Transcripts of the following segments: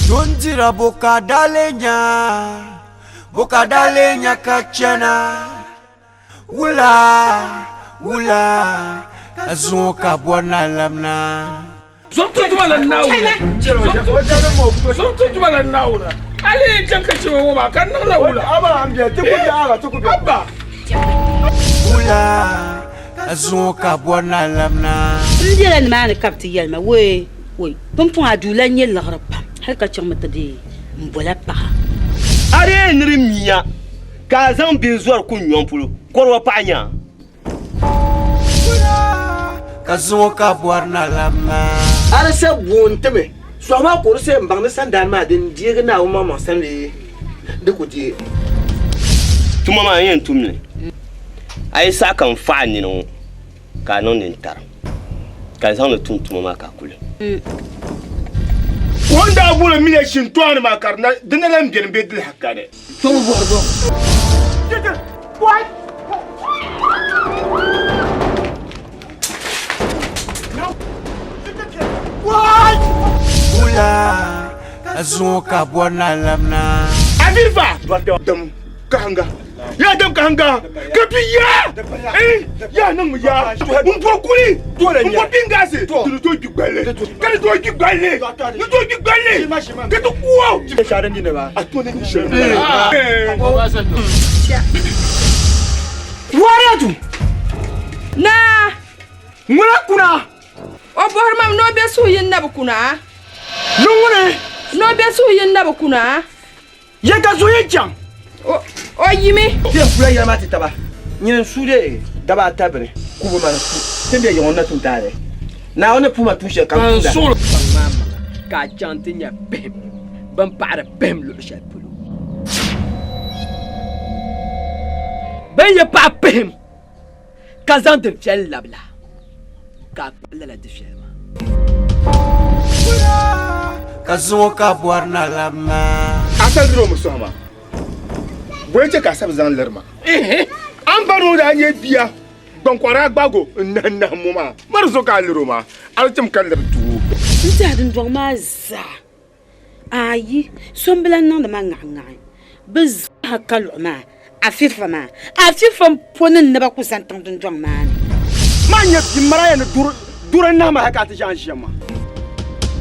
Dondira boka dalenya, boka dalenya ka chana. Wula, wula, ka zuŋɔ ka bɔri na lamna. Zomtunduma la Naawuni. Zomtunduma la Naawuni. Ali yi chaŋ ka chɛ ŋɔ maa ka niŋla wula. Abba. Wula, ka zuŋɔ ka bɔri na lamna. M bela nimaani ka bɛ ti yɛli ma, Wee, woi, pumpɔŋɔ a duu lan nyɛ liɣiri pam, hal ka chaŋmi ti deei m bola paɣa. A dee ni di miya ka a zaŋ bihi zɔri kuŋ nyɔŋ polo, kɔriwa paɣa nya a. Ka zuŋɔ ka bɔri na labi maa. A di sa bo n-ti mi sɔɣu maa ka o di sa yɛn baŋ ni sandaani maa din deegi Naawuni maŋmaŋ sani bee di ku deei. Tuma maa n yɛn tum li, a yi saɣi ka n faɣi a nini ŋɔ ka a niŋ nintari, ka n zaŋ li tum tuma maa ka a kuli. O ni daa boli miya shintɔɣini maa ka di na lan beni bɛ dili hakani. Wula ka zuŋɔ ka bɔri na lamna. Amiriba dam kahanga ya dam kahanga ka bi ya eh ya niŋ mi ya n bɔ kuli n bɔ bingasi di ni tooi gbi gballi ka di tooi gbi gballi ni tooi gbi gballi ka ti ku o a to ni shɛli Waratu! Naa! Ŋuna kuna! O bɔhiri ma mi ni o be suhuyin na bi kuna? Ni ŋuni? Ni o be suhuyin na bi kuna? Ya ka zuɣu chaŋ. O yimi. Ti yɛn kula yɛli maa ti taba, Nyini n-su dee daba ata bini, kubu mani su, ti ni be yiŋ o ni na tum taali. Naawuni ni puhi ma tuun shɛli ka n tumda. Kpaŋ maa maŋa ka a chaŋ ti nya pihim bɛn paɣiri pihim luɣ shɛli polo. Bɛn yi paɣi pihim ka zaŋ di viɛli labi la, ka a kpuɣi lala di viɛli maa. Ka zuŋɔ ka bɔri na labi maa. A sa liri o mi sɔhi ma, bɔ n-chɛ ka a sa bi zaŋ liri ma? A ni ba ni o daa nyɛ bia gbaŋkɔɣiri a gbaag o n-nahim nahim o maa, ma di zuɣu ka a lir o maa, a di tim ka liri doo. N tɛha dundɔŋ maa zaa, ayi, so m-bi lan niŋdi ma ŋahiŋahi. Bɛ zaa ka luɣi maa, Afifa maa, Afifa m-po ni n naba ku zani tiŋ dundɔŋ maa ni. Maa nyɛ bia maraya ni duri n-nahi ma hal ka a ti ʒe a ni ʒiɛm maa,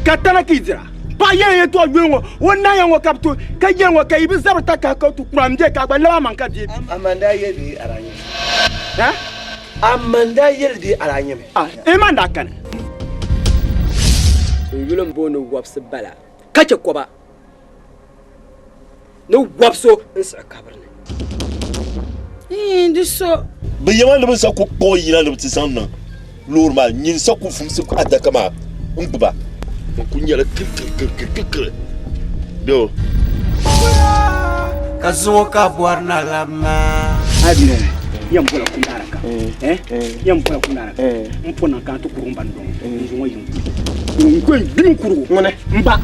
ka tana ka yi dira. Paɣa yɛla yɛtɔɣ yuli ŋɔ, o naaya ŋɔ ka bɛ to, ka yɛli ŋɔ ka yi bi zabiri takahi ka ti kura m-be ka a gba lab amaŋ ka deei bia. Aman daa yɛli bee a daa nyɛ mi? Ha? Aman daa yɛli bee a daa nyɛ mi? Ah, Iman daa kani. N yuli m-booni Wɔbisi Bala ka chɛ kɔba ni wɔb so n-siɣi kabiri ni. Iin, di so. Bɛ yɛma ni bɛ sa ku kpuɣi yina ni bɛ ti zaŋ niŋ loori maa, nyin sa ku fumsi adaka maa n-gbuba. N ku nyɛli kirikirikirikiri doo. Ka zuŋɔ ka bɔri na labi maa. A bi yɛn bola kundaara ka yɛn bola kundaara ka n po na ka ti kurugu n ba dɔŋ n zuŋɔ yiŋ n ko n gbimi kurugu ŋuni n ba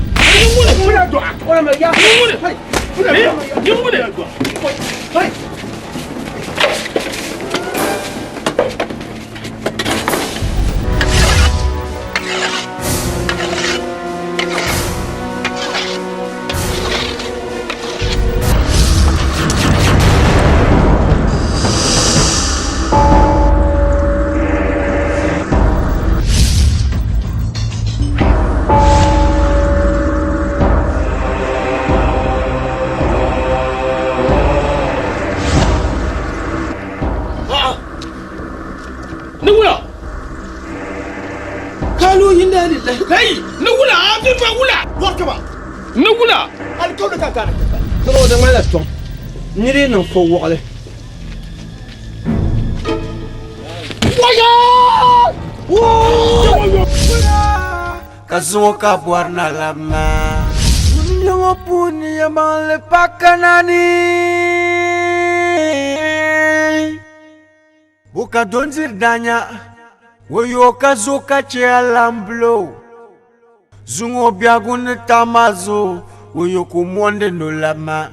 Ni wula? Kalu inna lillahi. Kai, ni wula, a fi fa wula. Warkaba. Ni wula? Alikauli ka kana ka. Tɔrɔ di ŋmanila tɔŋ. Niri yi niŋ fo wɔɣili. Ka zuŋɔ ka bɔri na labi maa. Dunia ŋɔ puuni yɛlimaŋli pa kana ni. Bo ka dondiri daanya, o yo ka zo ka chɛ a lambulo. Zuŋɔ biɛhigu ni taɣi ma zuɣu, o yo ka o mɔndi ni o labi ma.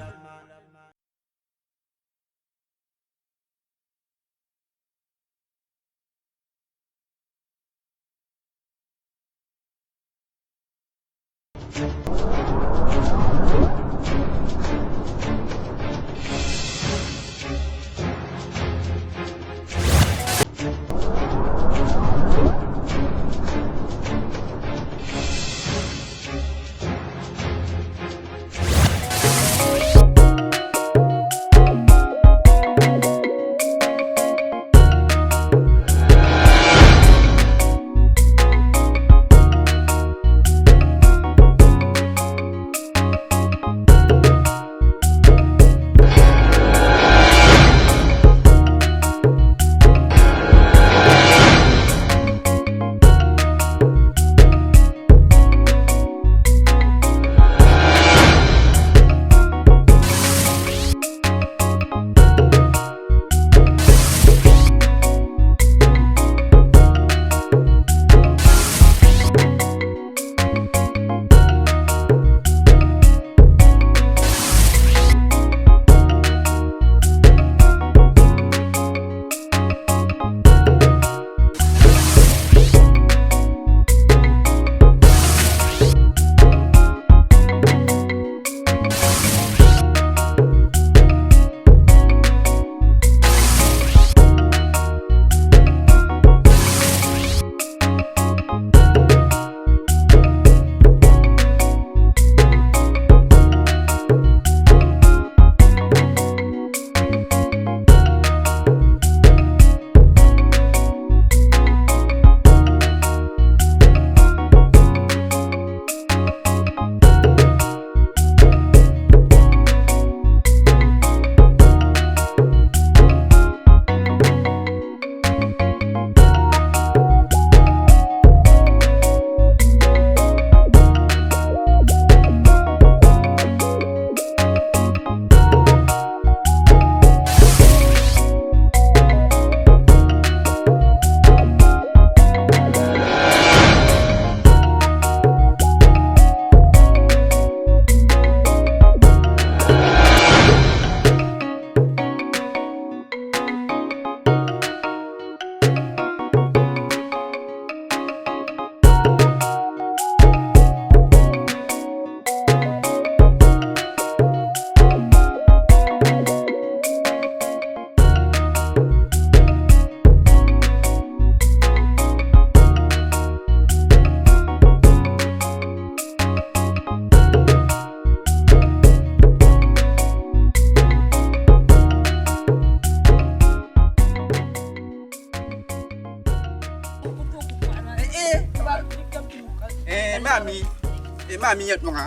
Maa mi nyɛ dɔŋa.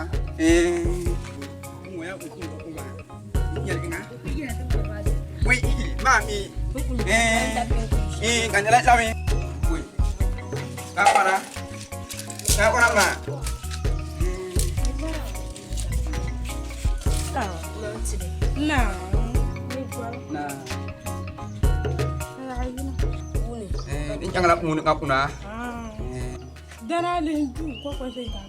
Ŋɔya Wei, maa mi. Ka nyɛla labi. Wei. Ka kpara. Ka kpara maa. Na. Na. Din chaŋla puuni ka kuna. Dana lihi duu kɔkɔ zai ka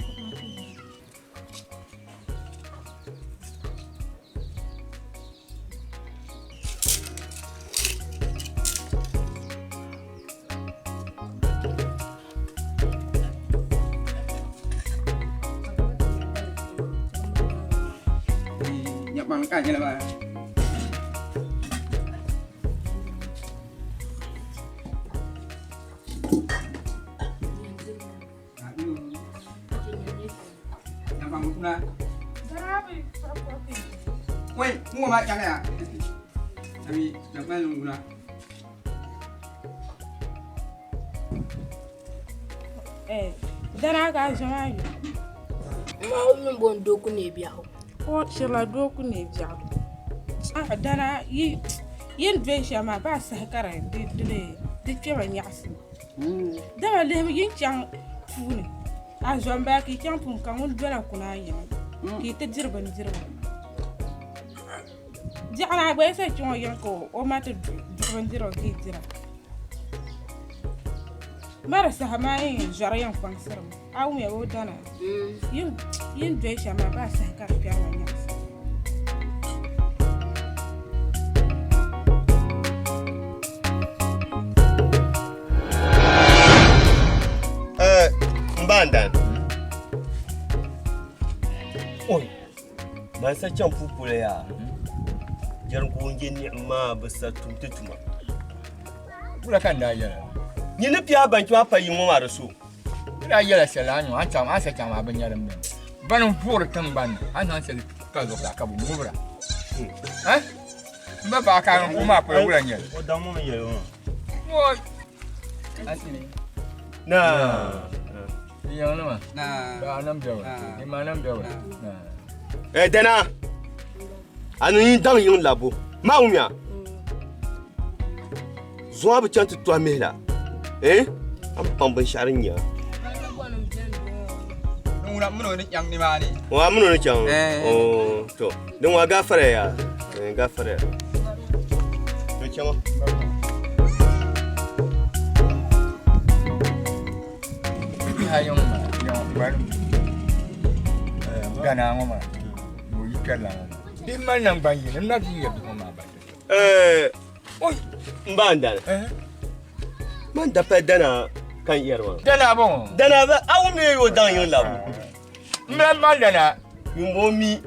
Nyakpaŋ ka nyɛla maa. Wei, ŋɔ maa chaŋ ya. Ami, nyakpaŋ ŋuna. Dana ka a ʒe maa yu. Ma o yuli m-booni Dooku Neebiɛɣu. O shirila Dooku Neebiɛɣu. Dana yi ni doli shɛm maa baa saha ka di kpɛma nyaɣisim. Dama lihimi yi ni chaŋ puuni a zo m-bala ka yi chaŋ puuni ka ŋun dola kuna a yiŋa ka yi ti diri bindirigu. Biɛɣuni a gba yi sa chaŋ o yiŋa ka o ma ti duɣi bindirigu ka yi dira. Ma di saha maa yi zɔri yɛn kpaŋsiri mi. A wumya o dana yi ni doli shɛm maa baa saha ka di kpɛri ma nyaɣisim. N ba n dan. Oi, man sa chaŋ puu polo yaa. Jɛrigu ŋun je niɣim maa bi sa tum ti tuma. Wula ka n daa yɛli? Nyin ni piɛ a banchi maa pa yi ŋɔ maa di so. N daa yɛla shɛli a nyo a chaŋ a sa chaŋ maa bi nyɛri m-beni. Bani n-vuɣiri tiŋgbani ni, a ni zaŋ shɛli pa zuɣusaa ka bɛ ŋubira. M ba baɣa ka a ŋun maa polo wula n-nyɛli? O daŋ mi yɛli o maa. Oi! Naa. Di yiŋli maa. Naa. Ba nam bɛba. Di ma nam bɛba. Naa. Eh, dana. A ni yi daŋ yiŋ labbu. Maa wumya. Zuŋɔ bi chaŋ ti tɔhi mihi la. Eh? A ni paŋ binshɛɣu din nya. Ŋuna mini o ni chaŋ nimaani. O a mini o ni chaŋ? Oh, to. Din ŋɔ a gaafara ya. Eh, gaafara ya. To chaŋ. Gana ŋɔ maa ni o yi kpɛrila ŋɔ maa bihi mali naŋgban yini n na ti yɛ bihi ŋɔ maa ba N ba n dana man dapali dana ka n yɛri maa dana bɔŋɔ dana ba a wum ni o daŋ yiŋ labu n bɛ mali dana yumbo mi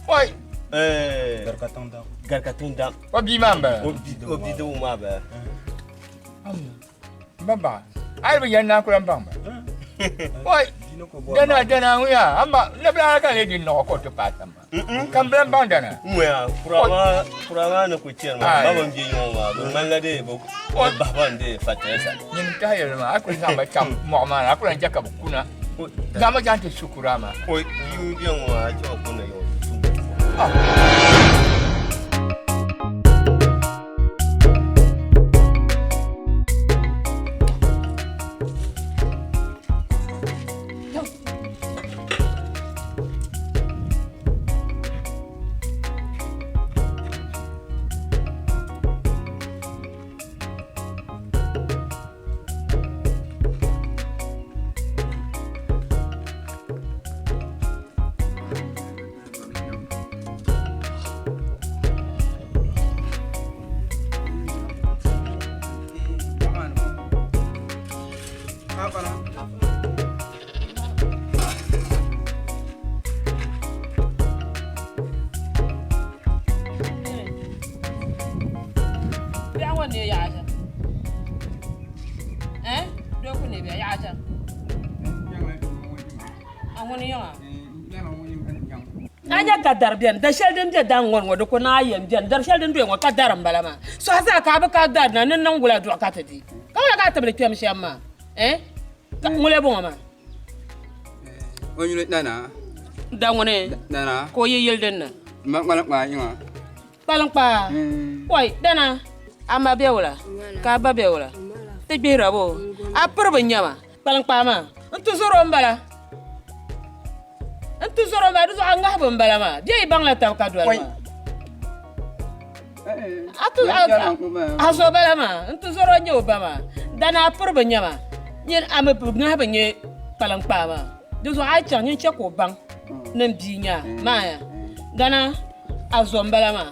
oi garika tiŋ dam o bia maa n bala o bidibgo maa bala M ba baɣa, a yi bi yɛli naa ku lan baŋ ba. Oi, dana dana ŋun yaa, amma nabila ala ka n lee di nɔɣɔ ka o ti paai tam maa. Ka m bi lan baŋ dana. Ŋuya, kura maa ni ku chɛri maa, ba bin bɛ yiŋɔ maa, bɛ ŋmanila dee bɛ bahi ba n-dee fatiresa. Nyini tahi yɛli maa, a ku zaŋ ba chaŋ mɔɣu maa ni, a ku lan chɛ ka bɛ kuna. Zaŋ ba chaŋ ti su kura maa. Oi, bia ŋun bɛ ŋɔ maa, a chɛ o kuna yiŋɔ. A nya ka dari beni, da shɛli din be daŋ ŋɔ ni ŋɔ di ku naai yɛn beni. Dari shɛli din doya ŋɔ ka dari m-bala maa. Sɔhi zaa ka a bi ka dari na ni niŋ wula duɣu ka ti di. Ka wula ka a tibili kpɛm shɛm maa? Eh? Ka ŋuli bɔŋɔ maa? O yuli Nana. Da ŋuni Dana. ka o yi yili din ni. Ma kpaliŋkpaa yiŋa. Kpaliŋkpaa? Oi, dana, a ma be wula? Ka a ba be wula? Ti gbihira bo? A piri bi nyama. Kpaliŋkpaa maa, n ti zɔr o m-bala. N ti zɔr o m-bala, di zuɣu a ŋahibu m-bala maa. Bɛ yi baŋla tab ka doli maa. A ti, a, a zo bala maa, n ti zɔr o nyɛ o ba maa. Dana a piri bi nyama. Nyin a mi ŋahibu nyɛ kpaliŋkpaa maa. Di zuɣu a yi chaŋ, nyin chɛ ka o baŋ ni m bia nya maa ya. Dana a zo m-bala maa.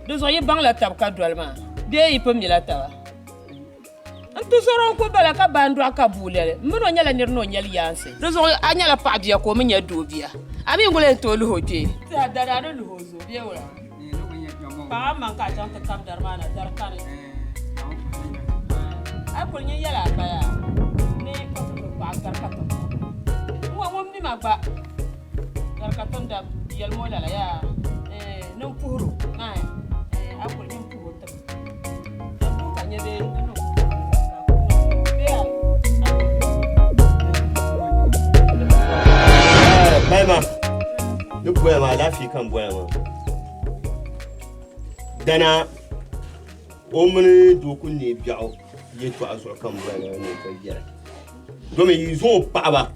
Di zuɣu yi baŋla tab ka doli maa bee yi pun mila taba. N tuzɔro n-ku bala ka baa n-dɔɣi ka bua lɛli. M mini o nyɛla nir ni o nyɛli yaansi. Di zuɣu a nyɛla paɣ bia ka o mi nyɛ doo bia. A mi n-guli yɛn tooi luhi o kpee. Ti a dali a ni luhi o zuɣu bee wula? Paɣ a maŋ ka a chaŋ ti kab dari maa na, dari kani. A yi kuli nyin yɛli a ba yaa ni o ti ti paɣa dari ka tin dam. N ŋɔ ŋun mi ma gba dari ka tin dam yɛlim o lala yaa ni m puhir o maa a kuli nyin puhi o tim. Balima ni boya maa alaafee ka n boya maa dana o mini doo ku neei biɛɣu yɛltɔɣa zuɣu ka n boya maa ni ka yɛra domi yi zaŋ o paɣaba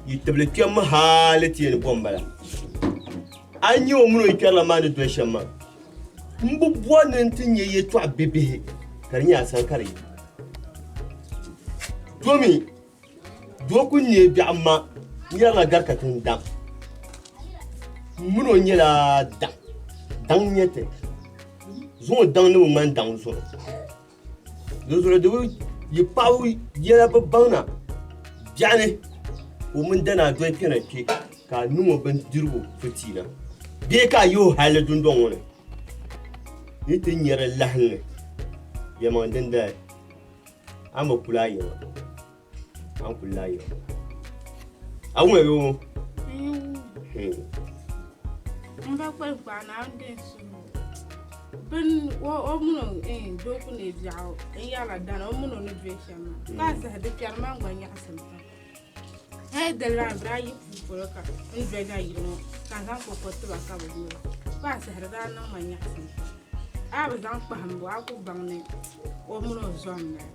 yi tibili kpɛmmi hali ti yɛn bom bala a yi nyɛ o mini o kpɛrila maa ni doli shɛm maa N bi bɔri ni n ti nya yɛtɔɣ bibihi ka di nyɛ a sani ka di yi. Domi doo ku neei biɛɣu ma n-yɛrila gari ka ti ni daŋ. M min o nyɛla daŋ, daŋ n-nyɛ ti. Zuŋɔ daŋ ni bi ŋmani daŋ zuɣu. Dinzuɣu di bi yi paɣaba yɛla bi baŋna biɛɣuni ka o mini Danaa doli kpɛna kpɛ ka a niŋ o bindirigu fitiina bee ka a yihi o halli dundɔŋ ŋɔ ni ni ti nyɛ di lahinli yɛlimaŋli dindali a ni bi kuli a yiŋa a ni kuli a yiŋa a wumya bee ŋɔ M ba kpalikpaɣu Naawuni deei suhu bin o mini o doo ku neei biɛɣu n yɛrila dana o mini o ni doli shɛm maa ka a saha di kpɛri man gba nyaɣasim pam hali dali maa bɛ daa yi puu polo ka n doli na yili ŋɔ ka n zaŋ koko tiba ka bi nyura ka a saha di daa niŋ ma nyaɣasim pam a bi zaŋ kpahimbu a ku baŋ ni o mini o zom n bala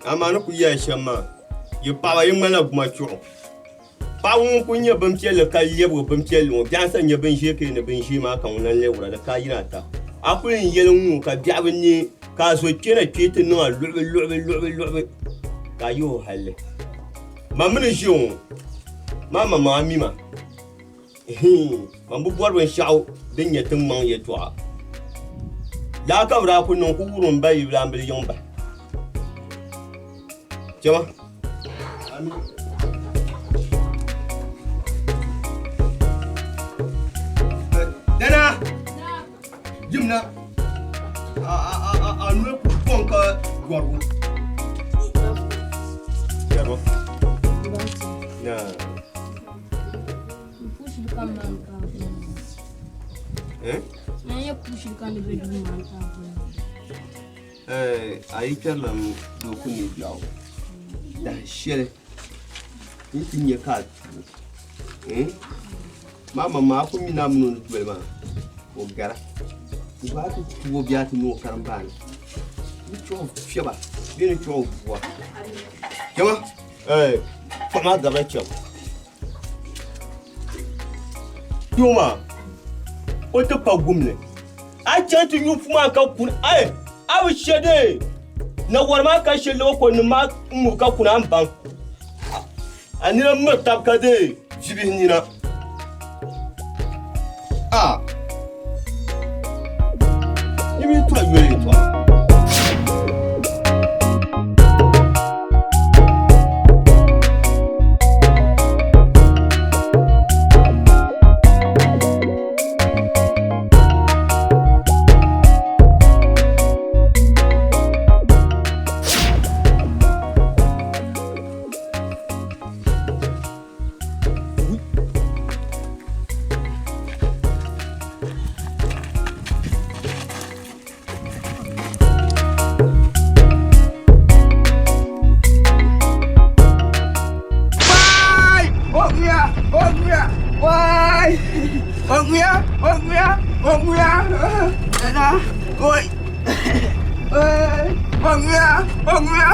Amaa ni ku yɛli shɛm maa, yi paɣiba yi ŋmanila guma chuɣu. Paɣiba ŋun kul nyɛ bimpiɛlli ka lɛbigi bimpiɛlli ŋɔ, biɛɣu n-sa nyɛ binʒee ka yi ni binʒee maa ka ŋun lan lɛbira di ka a yina ta. A kul ni yɛli ŋ-ŋɔ ka biɛɣu bi neei, ka a zo kpe na kpe ti niŋ a luɣibi luɣibi luɣibi luɣibi ka a yihi o halli. Man mi ni ʒiya ŋɔ maa maŋmaŋa mi ma. Hii, man bi bɔri binshɛɣu din nyɛ tiŋmaŋ yɛtɔɣa. Laa ka bɛ daa kuli niŋ ku wurim ba yi laambili yiŋ bahi. Chama. Dana! Jimna! A a a a noli ku bɔŋ ka gɔrigu. Yɛrima. Naa. A yi kpɛrila doo ku neei biɛɣu dahin shɛli n ti nya ka a tuui maa ma maa ku mi ni a mini o ni doli maa ka o gara n gba a ti tuui o bee a ti niŋ o karimbaani ni chuɣu fiɛba bee ni chuɣu bua chama paɣa maa garila chɛbu Doo maa o ti pa gumli a chaŋ ti nyu fu maa ka kuni ai a bi she dee na wari maa ka she lɔɔ ko nim maa n ŋubi ka kuni a ni baŋ a nina miri tab ka dee vibihi nina a yi mi tɔha yoli yɛtɔɣa. O ŋuya, o ŋuya, waai! O ŋuya, o ŋuya, o ŋuya, dana, oi! O ŋuya, o ŋuya.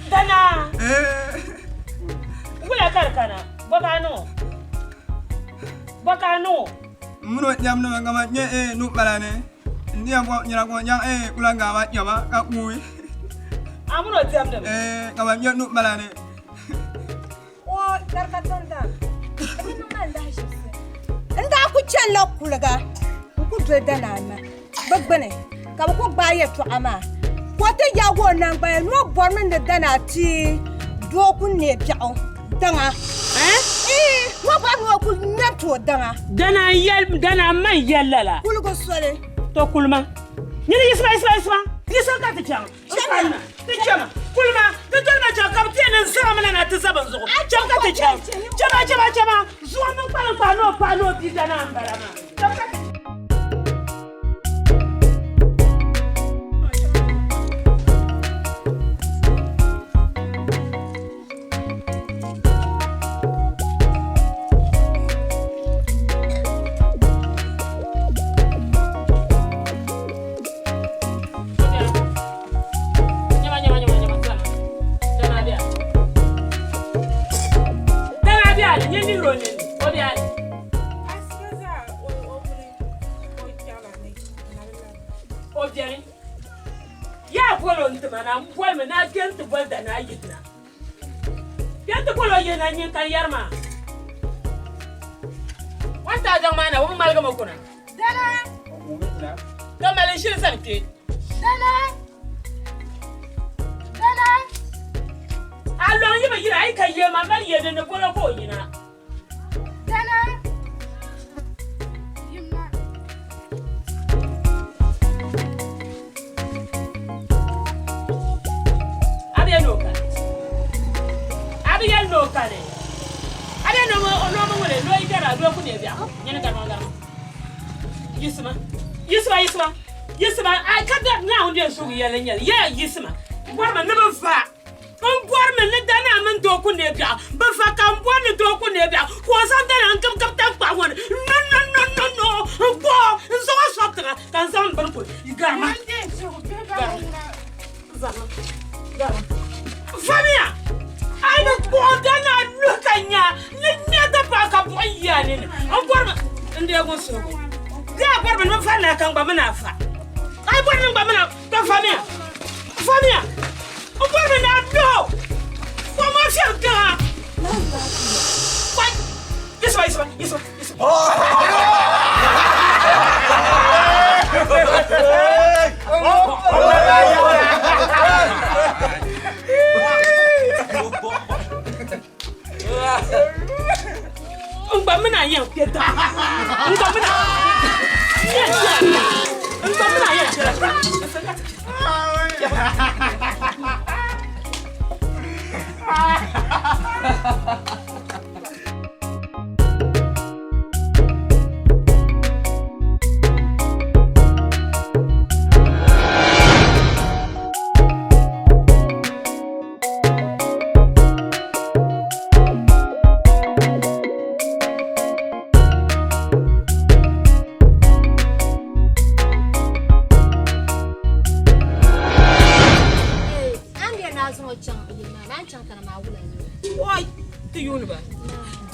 Dana! Wula ka di kana? Bɔ ka a niŋ o? Bɔ ka a niŋ o? N mini o nyamdimi ka man nyɛ nu bala ni n ni yɛn bɔbi nira ka o nyaŋ kula ŋaa maa nyama ka kuui. A mini o diɛmdimi? Ka man nyɛ nu bala ni. O dari ka tiŋdana, di bi niŋ ma lahiʒibisi. N daa ku chanila kuliga n-ku doli Danaanima bɛ gbini, ka bɛ ku gbaai yɛtɔɣa maa. Ka o ti yaagi o naŋgbaya ni o bɔrimi ni Danaa ti doo ku neei biɛɣu daŋa. Ii, o bɔrimi ni o ku ŋmɛri ti o daŋa. Danaa n-yɛli, Danaa m-ma n-yɛli lala. Kuliga soli. To kulima. Nyini yiɣisima, yiɣisima, yiɣisima, yiɣisima ka ti chaŋ. N-kanna, ti chama, kulima, ti doli ma chaŋ ka bɛ ti yɛn ni zaŋmi na na ti za bɛ zuɣu. Cham ka ti chaŋ. Chama, chama, chama, zuɣu mini kpaliŋkpaa ni o paɣa ni o bia Danaa m-bala maa. Cham ka ti chaŋ. O biɛni yaa boli o n-tima na m-bolimi ni a kpe nti boli Danaa yihina. Kpe nti boli o yihina nyin ka n yɛri maa. O ni ti a daŋ maa na, o mi ŋmaligimi kuna. Danaa! To mali n shili zani kpe. Danaa! Danaa! A lɔŋ yi bi yina, a yi ka yee maa mali yee din ni bolo ka o yina. Danaa! A bi yɛli ni o kani. A bi yɛli ni o kani. A bi yɛli ni o ni o mi ŋuni ni o yi gari a doo ku neei biɛɣu. Nyini garima garima. Yiɣisima, yiɣisima, yiɣisima, yiɣisima, a ka da Naawuni yɛn sugi yɛli n-nyɛli, ya yiɣisima, bɔrimi ni bɛ va. M bɔrimi ni Danaa mini doo ku neei biɛɣu, bɛ va ka m bɔri ni doo ku neei biɛɣu, ka o zaŋ Danaa n-gibigib taŋkpaɣu ŋɔ ni no no no no no n-kpuɣ o n-zaŋ o sɔbi tiŋa ka n zaŋ m bini kuli garima. Garima. Garima. Garima. Vamiya! A yi bi kpuɣ o Danaa luhi ka nya ni nya dapaɣa ka buɣim yi a nini. M bɔrimi n deegi n suhigu. Bee a bɔrimi ni bɛ va naa ka n gba mi ni a va? A yi bɔri ni n gba mi ni a to vamiya! Vamiya! N bɔrimi ni a luhi o kom o fiɛbi tiŋa. Yiɣisima, yiɣisima, yiɣisima, yiɣisima. N gba mi na yɛn kpe daa. N gba mi na yɛn kpe daa. N gba mi na yɛn kpe daa.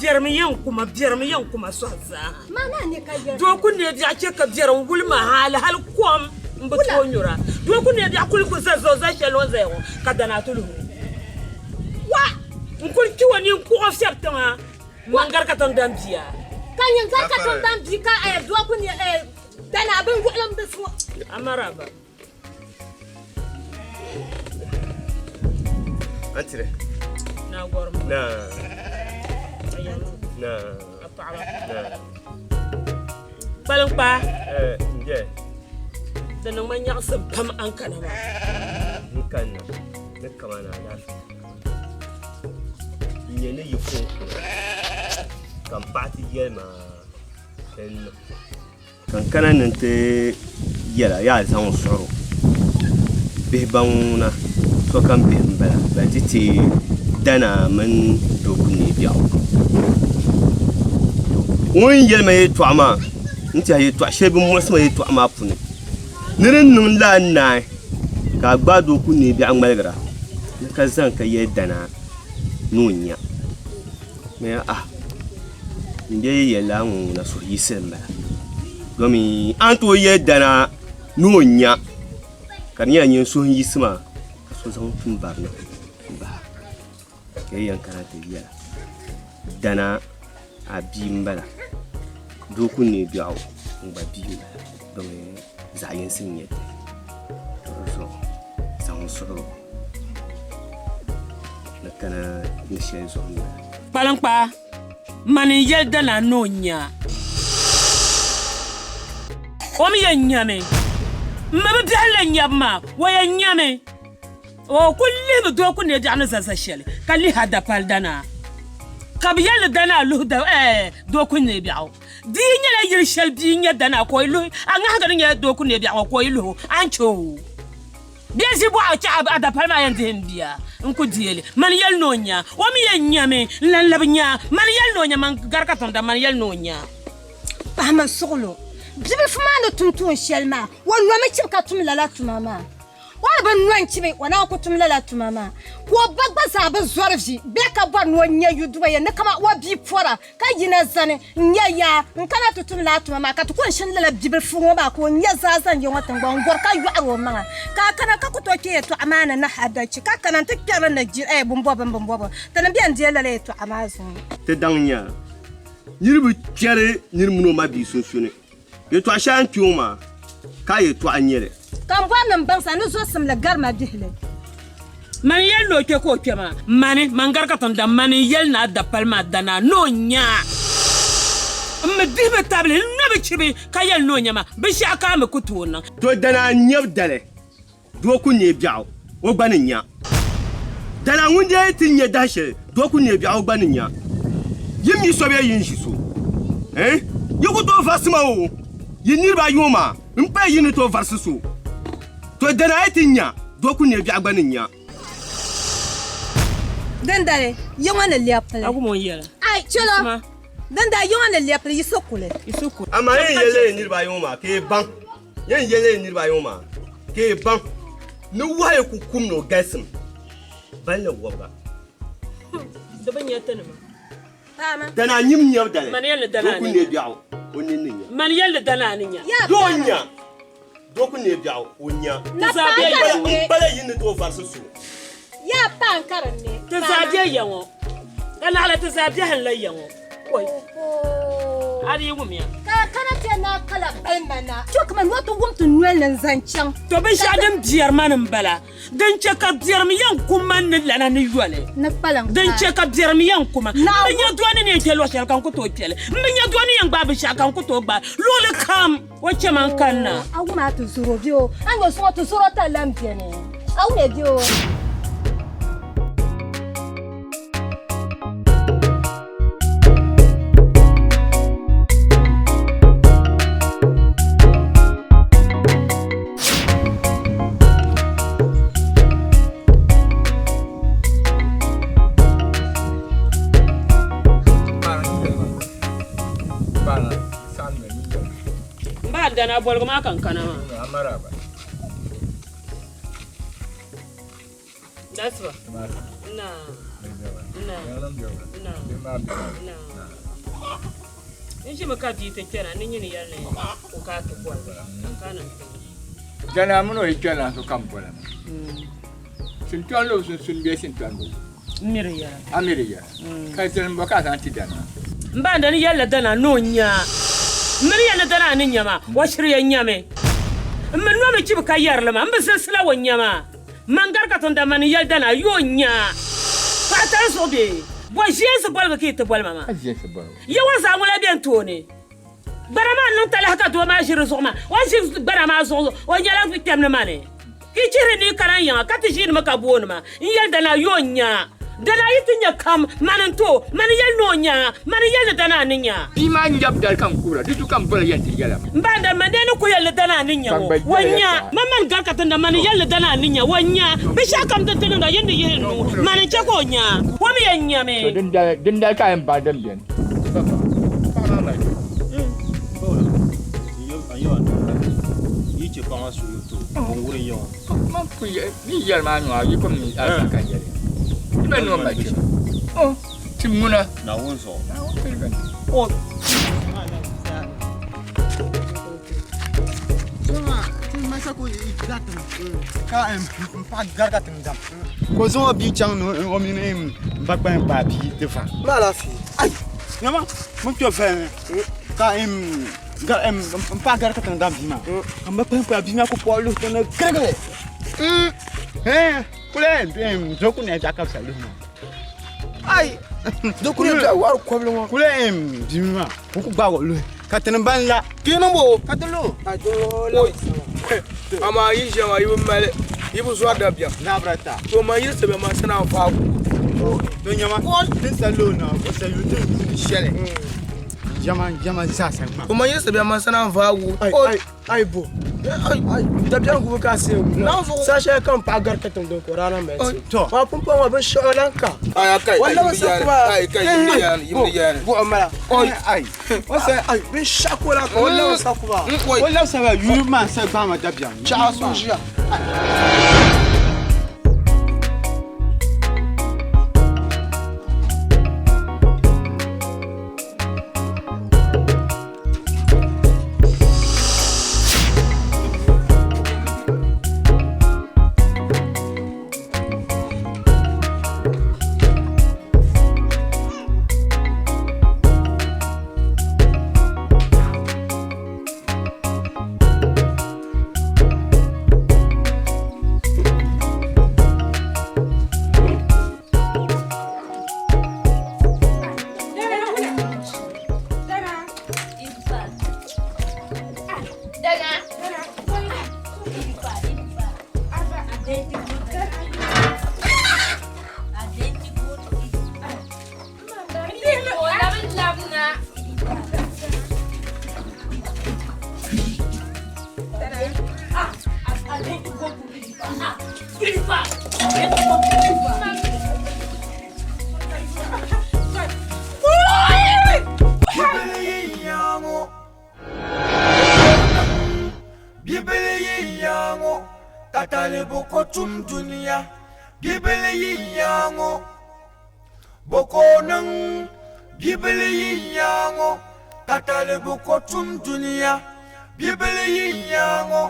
Biɛrimi yɛn kuma biɛrimi yɛn kuma sɔhi zaa doo ku neei biɛɣu chɛ ka biɛrim wuli ma hali hali kom n bi tooi nyura doo ku neei biɛɣu kuli ku za zuɣu za shɛli o ni zaya ŋɔ ka danaa ti luhi o. Wa! N kuli kpi o nini kuɣ o fiɛbi tiŋa. Man gari ka tiŋ dan bia. Ka nyin gari ka tiŋ dan bia ka eh, doo ku ne eh, dana bin yuɣili m bisi ŋɔ. Amaraba. Antire. Na gɔrim. Na. Na. A paɣaba. Na. Kpaliŋkpaa. Eh, nje. Di niŋ ma nyaɣisim pam a ni kana maa. N kanna ni kamani alaafee. N nyɛ ni yi kuŋ ka m paɣa ti yɛli ma ka n niŋ. Ka n kana ni n ti yɛla yaa zaŋ n suɣuro bihi ban ŋuna sokam bihi n bala ban ti ti Danaa mini Dooku Neebiɛɣu. Ŋun yɛli ma yɛltɔɣa maa n tiɛha yɛltɔɣa shɛli bi muɣisi ma yɛltɔɣa maa puuni ni di niŋ laa naai ka a gbaai Dooku Neebiɛɣu ŋmaligira ni ka zaŋ ka yɛli Danaa ni o nya. Mɛ ah n bɛ yi yɛli laa ŋɔ ŋuna suhuyiɣisili m-bala domi a ni tooi yɛli dana ni o nya ka di nyɛla nyini suhu n-yiɣisi maa ka so zaŋ tum barina m-bahi ka yi yɛn kana ti yɛla dana a bia m-bala doo ku neei biɛɣu n gba bia m-bala domi zaɣ yinsi n-nyɛ ti di zuɣu zaŋ n suɣiri o ni kana ni shɛli zuɣu m-bala. Kpaliŋkpaa, mani n-yɛli Danaa ni o nya a. O mi yɛn nyami. M mi bi biɛhi la nyabu maa, o yɛn nyami. O kul lihimi doo ku neei biɛɣu ni za za shɛli, ka lihi a dapali Danaa. Ka bɛ yɛli ni Danaa luhi da, ɛɛ, doo ku neei biɛɣu. Di yi nyɛla yili shɛli bia n-nya Danaa ka o yi luhi, a ŋahiga ni nyɛla doo ku neei biɛɣu ŋɔ ka o yi luhi o, a ni chɛ o. Bɛ ʒi bɔɣu chɛ a dapali maa yɛn dihi m bia n-ku deei li. Mani yɛli ni o nya. O mi yɛn nyami n-lan labi nya. Mani yɛli ni o nya. Man gari ka tiŋda, mani yɛli ni o nya. Pahimi suɣilo. Bibilifu maa ni tum tuun shɛli maa, o nomi chibi ka tum lala tuma maa. O ni bi no n-chibi, o naan ku tum lala tuma maa. Ka o ba gba zaa bi zɔri vi bee ka bɔri ni o nya yuduba ya ni kaman o bia pɔra ka yina zani n-nya yaa n-kana ti tum lala tuma maa, ka ti ku n-shini lala bibilifu ŋɔ maa ka o nya zaa zaŋ ya ŋɔ tiŋgbɔŋ n-gɔri ka yɔɣiri o maŋa. Ka a kana ka ku tooi kpe yɛtɔɣa maa ni ni hadachi, ka kana nti kpɛri li ni jiri, ɛɛ, bumbɔbi m-bumbɔbi. Ti ni beni deei lala yɛtɔɣa maa zuŋɔ. Ti daŋ nya niriba kpɛri nir mini o mabia sunsuuni. Yɛtɔɣ shɛli a ni kpe ŋɔ maa, ka a yɛtɔɣa n-nyɛ li. Ka m bɔri ni m baŋ sa ni zɔsimli gari ma bihili. Mani yɛli ni o kpe ka o kpe maa, mani, man gari ka tiŋ da, mani n-yɛli ni a dapali maa da naa ni o nya a. M mi dihi bi tabili, n no bi chibi ka yɛli ni o nya ma, binshɛɣu ka a mi ku tooi niŋ. To dana n-nyɛ dali. Doo ku neei biɛɣu, o gba ni nya. Dana ŋun dee ti nya dahi shɛli, doo ku neei biɛɣu, o gba ni nya. Yi mi so bee yi ni ʒi so? Eh? Yi ku tooi varisi ma o? Yi niriba ayi ŋɔ maa m-paya yi ni tooi varisi so. To dana a yi ti nya, doo ku neei biɛɣu gba ni nya. Dindali, yi ŋɔ ni lɛbi pili. Ai, chɛlo! Dindali, yi ŋɔ ni lɛbi pili, yi so kuli. Amaa yi ni yɛli yi niriba ayi ŋɔ maa ka yi baŋ. Yɛn yɛli yi niriba ayi ŋɔ maa ka yi baŋ ni wahu ku kum ni o galisim balli wɔbiga. Di bi nya tinima. Danaa nyim nyabu dali, Mani yɛli ni doo danaa ku ni neei nya. biɛɣu o nini ni nya. Mani yɛli ni danaa ni nya. Doo nya, doo ku neei biɛɣu o nya. Ti zaa be ya ŋɔ. M bala yi ni tooi varisi so. Yaa paa n ka di ne. Ti zaa be ya ŋɔ. Ka naɣila ti zaa biɛhi n-la ya ŋɔ. Oi. A di yi wumya. Ka a kana ti na kala balima na. Chɛ ka man noo ti wum ti noli ni n-zaŋ chaŋ. To binshɛɣu din biɛri ma ni m-bala, din chɛ ka biɛrim yɛn ku ma ni lana ni yoli. Ni kpalim Din chɛ ka biɛrim yɛn ku ma. M bi nya doo ni ni yɛn kpe luɣ shɛli ka n ku tooi kpe li. M bi nya doo ni yɛn gbaai binshɛɣu ka n ku tooi gbaai. Luɣili kam o chɛ ma n kanna. A wum a ti zɔr o bɛ o? A nya o suŋ o ti zɔr o tali lan beni. A wum ya bɛ o? N ba dana boligu maa ka n kana maa. Dasiba. Na. Na. Na. Na. N ʒimi ka bia ti kpɛna ni nyini yɛli ni o ka ti boli n ka na ti. Jana mini o yi kpɛna sokam bola mi. Sintɔni lo sunsuuni bee sintɔni bi. N miri yɛla. A miri yɛla. Ka zilim bɔ ka a zaŋ ti dana. M ba n-da ni yɛlila dana ni o nya a. M mi ni yɛli ni dana a ni nya ma, o shiri yɛn nyami. M mi nomi chibi ka yɛri li maa, m bi zilisila o nya maa. Man gari ka tinda ma ni yɛli dana yi o nya a. Paɣa tali zuɣu bee? Bɔ ʒiɛnsi boligu ka yi ti boli ma maa? Yawɛ zaa ŋɔ la be n tooni. Gbana maa n-niŋ talahi ka doo maa ʒi di zuɣu maa. O ni ʒi gbana maa zuɣu, o nyɛla kpɛm ni ma ni. Ka yi chihiri ni yi kana n yiŋa ka ti ʒiinimi ka booni ma n-yɛli Danaa yi o nya a. Danaa yi ti nya kam, mani n-ti o, mani n-yɛli ni o nya a, mani n-yɛli ni Danaa ni nya a. Bia maa nyab dali ka n kuhira, di tu ka m boli yɛn ti yɛla ma. M ba n-dani man dee ni ku yɛli ni Danaa ni nya ŋɔ, o nya a. Man mani gari ka ti na, mani n-yɛli ni Danaa ni nya, o nya a. Binshɛɣu kam din ti niŋda, yin di yihi n nuu, mani n-chɛ ka o nya a. O mi yɛn nyami. To dindali ka a yɛn baŋ din beni. Ka o zaŋ o bia chaŋ ni o mini m ba kpalim paai bia ti va. Ai! Nyama, bɛ ni kpe vali ni ka m paai gari ka tiŋ dam bia maa ka m ba kpalim paai bia maa ku kpuɣi luhi tiŋ ni girigili. Kuli do ku nɛɛ biɛɣu ka bɛ sa luhi maa. Ai! Do ku nɛɛ biɛɣu wɔri kɔbili ŋɔ. Kuli bia maa ka o ku gbaagi o luhi ka ti ni ban la. Ti niŋ bo? Ka ti lu. Amaa yi ʒiya maa yi bi mali yi bi zɔri dabiɛm. Nabrata. To man yili sabiɛm maa sana vaabu. To nyama tin sa lo na o sa yu tin yuuni shɛli. Jama jama zaa sa ŋma. To man yili sabiɛm maa sana vaabu. Ai ai ai bo. Dabiɛm gubu ka se sa shɛli kam paɣa gari ka tiŋdin ka o daa na mali ti. To. Maa pumpɔŋɔ ŋɔ binshɛɣu lan ka. Wala bi sa kuba. Buɣim mala. Ai. O sa ai binshɛɣu ka o lan ka o labi sa kuba. O labi sa ba yuli maa sa gbaama dabiɛm. Chaɣa so ʒiya. Bibili yi yaŋɔ ka talibu ko tum dunia. Bibili yi yaŋɔ boko niŋ. Bibili yi yaŋɔ ka talibu ko tum dunia. Bibili yi yaŋɔ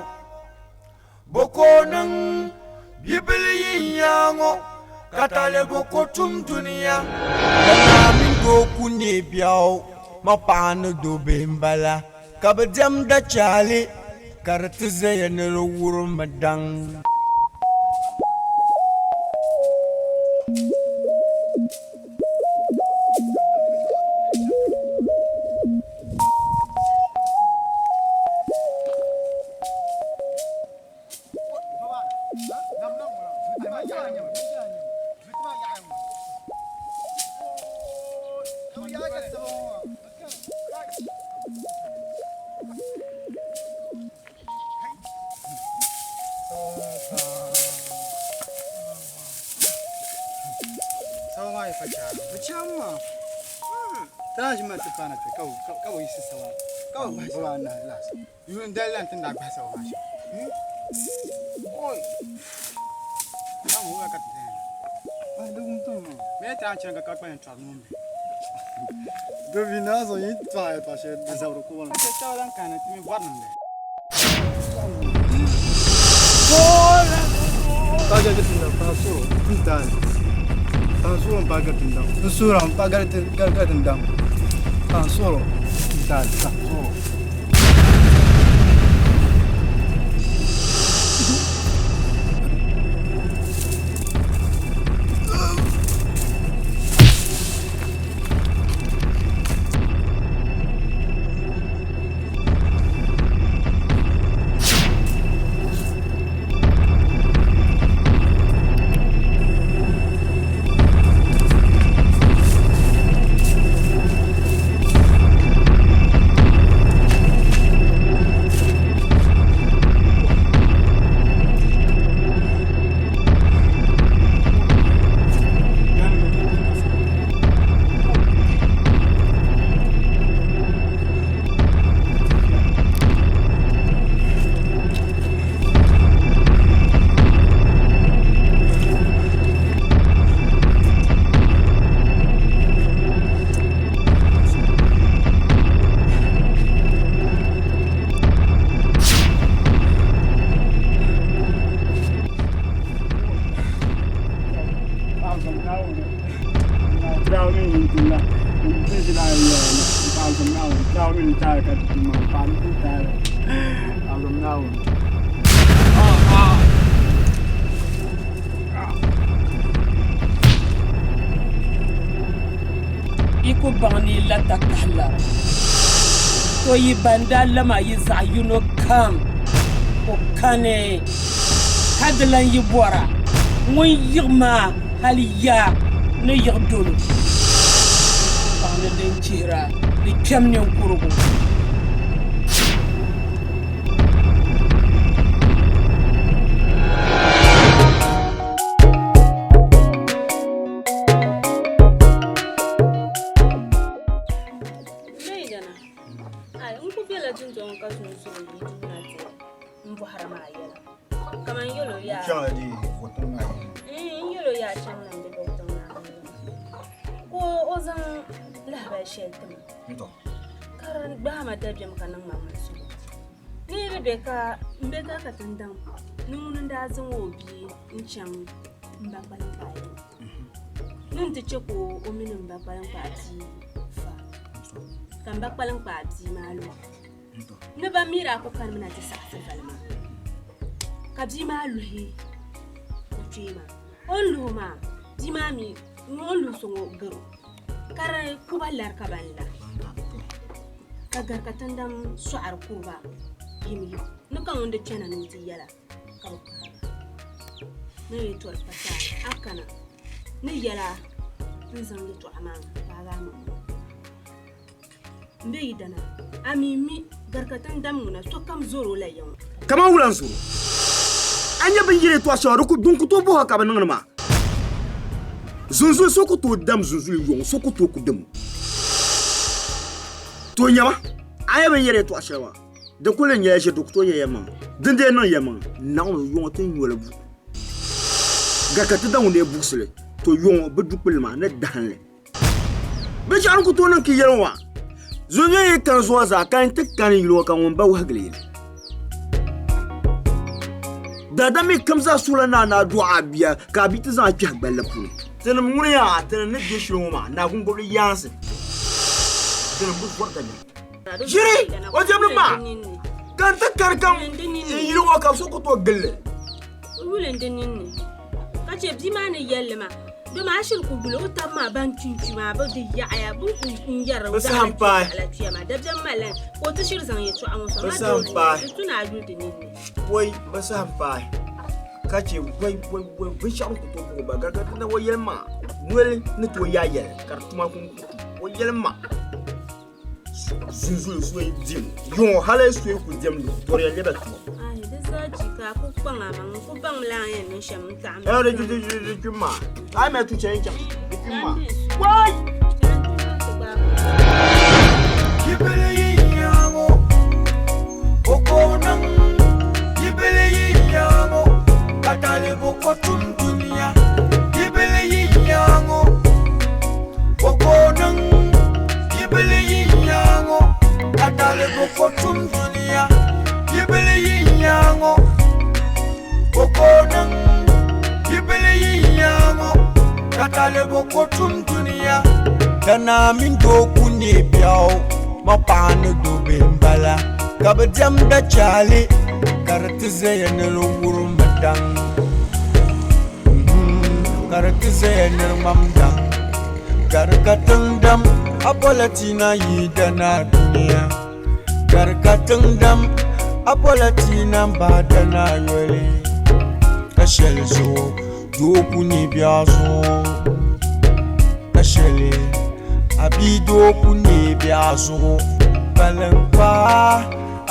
boko niŋ. Bibili yi yaŋɔ ka talibu ko tum dunia. Ka naa mini doo ku neei biɛɣu ma paɣa ni doo bihi m-bala. Ka bɛ diɛmda chaali ka di ti zaya ni di wurimmi daŋ. Ah, soro. Da, da, soro. Yi ku baŋ ni yi la takahi lari, to yi ban daa la maa yi zaɣ yino kam ku kani, ka di lan yi bɔra ŋun yiɣ ma hal ya ni yiɣ dolo. Baŋ ni din chihira di kpɛm ninkurugu. Ka di gbaai ma dabiɛm ka niŋ ma muɣisigu ni di be ka m be ka ka tindaŋ ni ŋuni n-daa zaŋ o bia n-chaŋ m ba kpaliŋkpaa yiŋa ni nti che ka o mini m ba kpaliŋkpaa bia fa ka m ba kpaliŋkpaa bia maa lu ni ba mi daa kuli kanimi na ti saɣisi vali maa ka bia maa luhi o kpee maa o ni luhi o maa bia maa mi o ni luhi so ŋɔ garo ka di kuba lari ka ban la ka gari ka tindam sɔɣiri kuriba yimyim ni ka ŋun di kpɛna ni o ti yɛla ka bi paai ba ni yi tɔri pa taali a kana ni yɛla n zaŋ yɛtɔɣa maa paagi a maŋ n be yi dana a mi mi gari ka tindam ŋuna sokam zɔri o la ya ŋɔ. Kaman wula n-zɔr o? A nya bɛ ni yɛli yɛtɔɣ shɛŋa din ku tooi bɔh a ka bɛ niŋdi maa? Zunzuli so ku tooi dam zunzuli yɔŋ, so ku tooi ku dam o. To nyama, a nya bɛ ni yɛli yɛtɔɣ shɛli maa, di kul ni nyɛla ʒiri, di ku tooi nyɛ yɛlimaŋli. Din dee niŋ yɛlimaŋli, Naawuni yɔŋɔ ti nyo li buɣim. Gari ka ti daŋ o neei buɣisili, to yɔŋɔ bi du kpulli maa ni dahinli. Binshɛɣu ni ku tooi niŋ ka yɛli ŋɔ maa, Zuliya yi kani zuɣu zaa ka n ti kani yili ŋɔ ka ŋun ba wahigili yili. Daadam mi kam zaa suhila naa ni a dɔɣi a bia ka a bia ti zaŋ a kpɛhi gballi puuni. Tinim ŋuni yaa tinim ni be shili ŋɔ maa, Naagungobili yaansi, tinim bi vɔri dabiɛm. Ʒiri o diɛmdi maa ka n ti kani kam n yili ŋɔ ka so ku tooi gili li. Yuli n di ninni ka chɛ bia maa ni yɛlli maa dama a shiri ku guli o tabi maa ban kpinkpi maa bi di yaɣaya bi ku n yɛri Bɛ saha m-paai. ala tuya maa dabiɛm malila ka o ti shiri zaŋ yɛltɔɣa ŋɔ sɔŋ Bɛ a saha doo m-paai. di tu ni a yuli di ninni. Wai bɛ saha m-paai ka chɛ wai wai wai binshɛɣu ni ku tooi buɣi ba garigari na o yɛli ma noli ni tooi yaa yɛli ka di tuma ku n ku tu o yɛli ma Zunzuli soyi dim yuŋɔ hali soyi ku dim lu tɔriya lɛbɛ tuma. Ayi di zaa chi ka a ku kpaŋ a maŋ n ku baŋ la a yɛn niŋ shɛm n taɣim. Ɛɛ di di di di kpim maa a yi mali tu chɛn chaŋ di kpim maa wai. Bibili yi nyaŋɔ o ko niŋ bibili yi nyaŋɔ ka talibu ko tum dunia bibili yi nyaŋɔ o ko niŋ bibili yi nyaŋɔ ka talibu ko tum dunia bibili yi nyaŋɔ o ko niŋ bibili yi nyaŋɔ ka talibu ko tum dunia. Danaa mini doo ku neei biɛɣu ma paɣa ni doo bihi m-bala ka bɛ diɛmda chaali ka di ti zaya ni di wurimmi daŋ ka di ti zaya ni di ŋmam daŋ ka di ka tiŋ dam a bɔla ti na yi dana dunia ka di ka tiŋ dam a bɔla ti na bahi dana yoli ka shɛli zuɣu doo ku nyɛ biɛɣu zuɣu ka shɛli a bia doo ku nyɛ biɛɣu zuɣu kpaliŋkpaa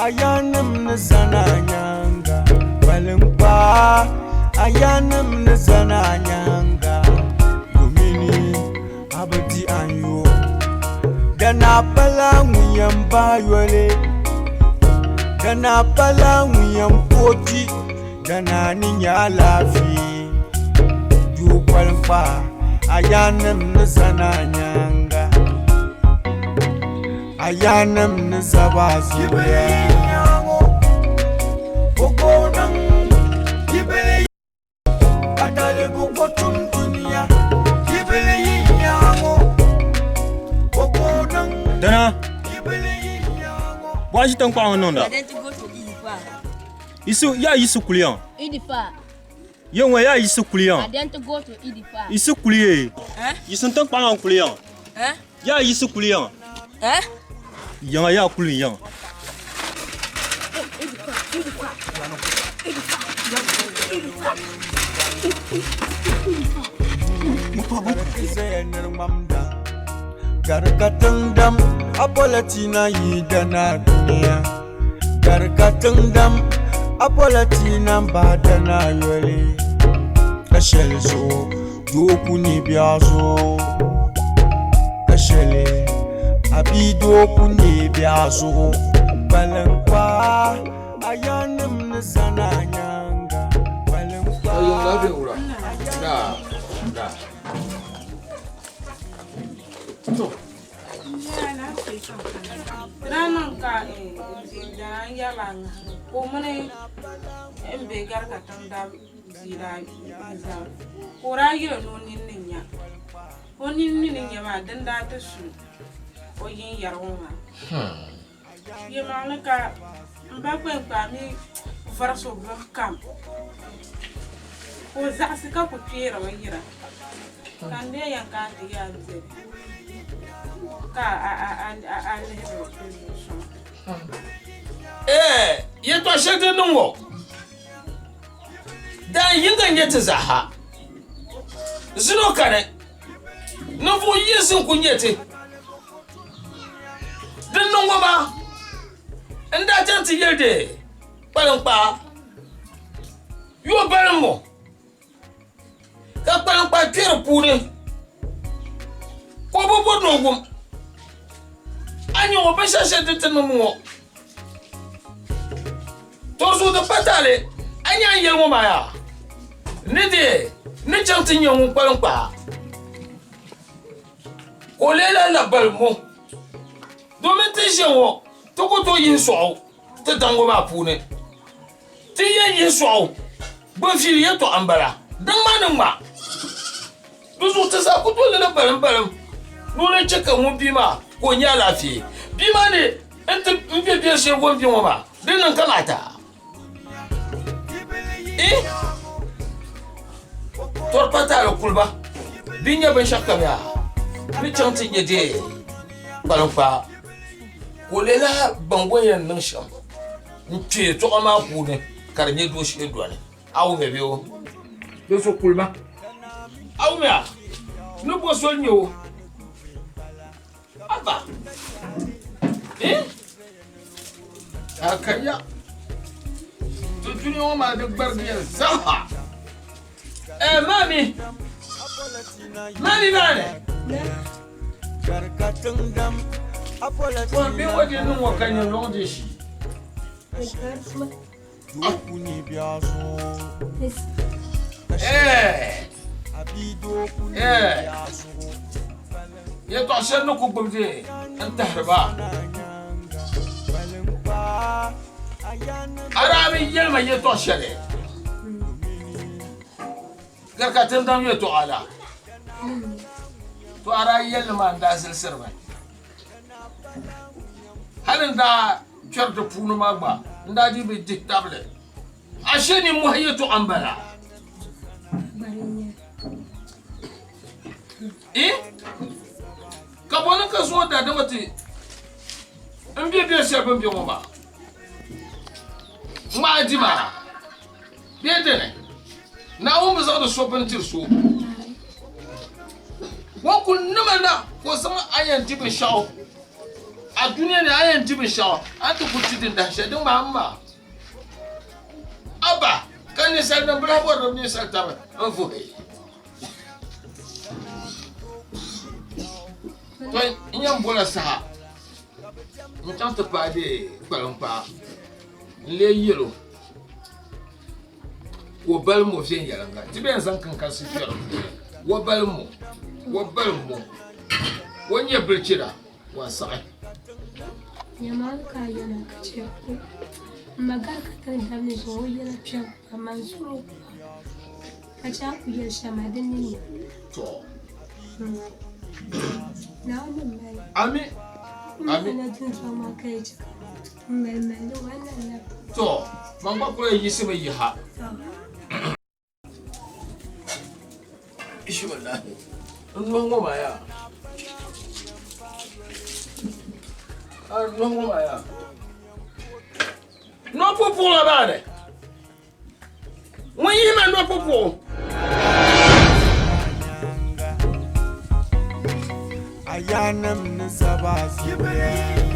a yaannim ni zani a nyaaŋa kpaliŋkpaa a yaannim ni zani a nyaaŋa domini a bi di a ni yo dana pala ŋun yɛn bahi yoli dana pala ŋun yɛn pooti dana ni nyɛ alaafee doo kpaliŋkpaa a yaannim ni zani a nyaaŋa a yaannim ni zaba a zuɣuya. Dana, bɔɣa ʒi tankpaɣu ŋɔ niŋda. Yaa yiɣisi kuli yaŋ. Ye ŋɔ yaa yiɣisi kuli yaŋ. Yiɣisi kuli ye. Yiɣisi tankpaɣu maa kuli yaŋ. Yaa yiɣisi kuli yaŋ. Yaŋa yaa kuli yaŋ. Gari ka tiŋdam a bɔla ti na yi dana dunia Gari ka tiŋdam a bɔla ti na bahi dana yoli Ka shɛli zuɣu doo ku ni biɛɣu zuɣu Ka shɛli a bia doo ku ni biɛɣu zuɣu Kpaliŋkpaa a yaannim ni zani a nyaaŋa Kpaliŋkpaa Daa niŋ ka dana n-yɛrila ŋahili ka o mini m be gari ka tiŋ daa bia daa zani ka o daa yɛli ni o nini ni nya o nini mi ni nya maa dini daa ti su o yinyɛrigu maa yɛlimaŋli ka m ba kpɛŋkpaa mi varisi o bini kam ka o zaɣisi ka ku kpeerimi yira ka n lee yɛn kana ti yaa beni ka a lihiri di zuɣu suŋ. Ɛɛ, yɛtɔɣ shɛli din niŋ ŋɔ daan yiŋga n-nyɛ ti zaaha. Zino kani, ninvuɣ yinsi n-kul nyɛ ti. Din niŋ ŋɔ maa, n daa chaŋ ti yɛli di kpaliŋkpaa yo balim ŋɔ, ka kpaliŋkpaa kpe di puuni ka o bi bɔri ni o wum. A nya ŋɔ binshɛɣu shɛli din ti niŋ ŋɔ, to zuɣu di pa taali. A nya n yɛli ŋɔ maa yaa ni di ni chaŋ ti nya ŋun kpaliŋkpaa ka o leela labbali mo domin ti ʒe ŋɔ ti ku tooi yihi sɔɣu ti daŋ ŋɔ maa puuni. Ti yɛn yihi sɔɣu gbunfiili yɛtɔɣa m-bala, daŋ maa ni ŋma. Di zuɣu ti zaa ku tooi lala balimbalim ni o ni chɛ ka ŋun bia maa ka o nya alaafee. Bia maa ni nti m-be biɛri shɛli o ni be ŋɔ maa, di niŋ kamaata. Ih! Tɔri pa taali kuliba bɛ nya binshɛɣukam yaa ni chaŋ ti nya dee kpaliŋkpaa ka o leela baŋ o ni yɛn niŋ shɛm n-kpe yɛtɔɣa maa puuni ka di nyɛ dooshee dɔni. A wumya bee o? Do so kulima. A wumya ni bo soli nyɛ o? Aba! Eh? Akaya! Ti dunia ŋɔ maa di gbarigiya zaaha. Eh, mami! Mami maani! Ko bɛ ŋɔ di niŋ ŋɔ ka nyɛ lɔŋ di shi. Yɛltɔɣa shɛli ni ku gbubi di n-tahiri ba. A daa bi yɛli ma yɛltɔɣa shɛli gari ka tindaŋ yɛltɔɣa la. To a daa yɛli li maa n daa zilisiri mi. Hali n daa kpɛri di puuni maa gba n daa dii bi dihi tabili. Ashe nimmohi yɛtɔɣa m-bala. Eh? Ka bɔ ni ka zuŋɔ daadama ti n be bɛ shɛli bɛ ni be ŋɔ maa? Ŋmaai di maa bee dini? Naawuni bi zaŋdi so bini tiri so. O kul nima na ka o zaŋ a yɛn di binshɛɣu a dunia ni, a yɛn di binshɛɣu a ni ti ku ti din dahin shɛli din ŋmaai m-maa. Aba, ka ninsalinim bi lahi bɔri ni bɛ ninsal taba n-vuhi. To n yɛn bola saha n-chaŋ ti paai bɛ kpaliŋkpaa n-lee yɛl o ka o balim o viɛnyɛliŋga. Ti bɛn zaŋ kinkansi kpɛri o puuni, o balim o, o balim o, o ni nyɛ bilichira, o ni saɣi. Nyamali ka a yɛla ka chɛ o. M ma gari ka tiŋ dabili zuɣu o yɛla kpɛm ka man zɔr o pam ka chɛ a ku yɛli shɛm maa di ni nya. To. Naawuni ni mali. Ami. Ami. N dundɔŋ maa ka yi chɛ ka m mali mali li wan na lab. To, man gba kuli yiɣisimi yiha. Ishi wallahi. N nuhi ŋɔ maa yaa. A nuhi ŋɔ maa yaa. Nɔ pupuɣu la maa ni. Ŋun yihi ma nɔ pupuɣu. Ayanim ni zaba zuliya.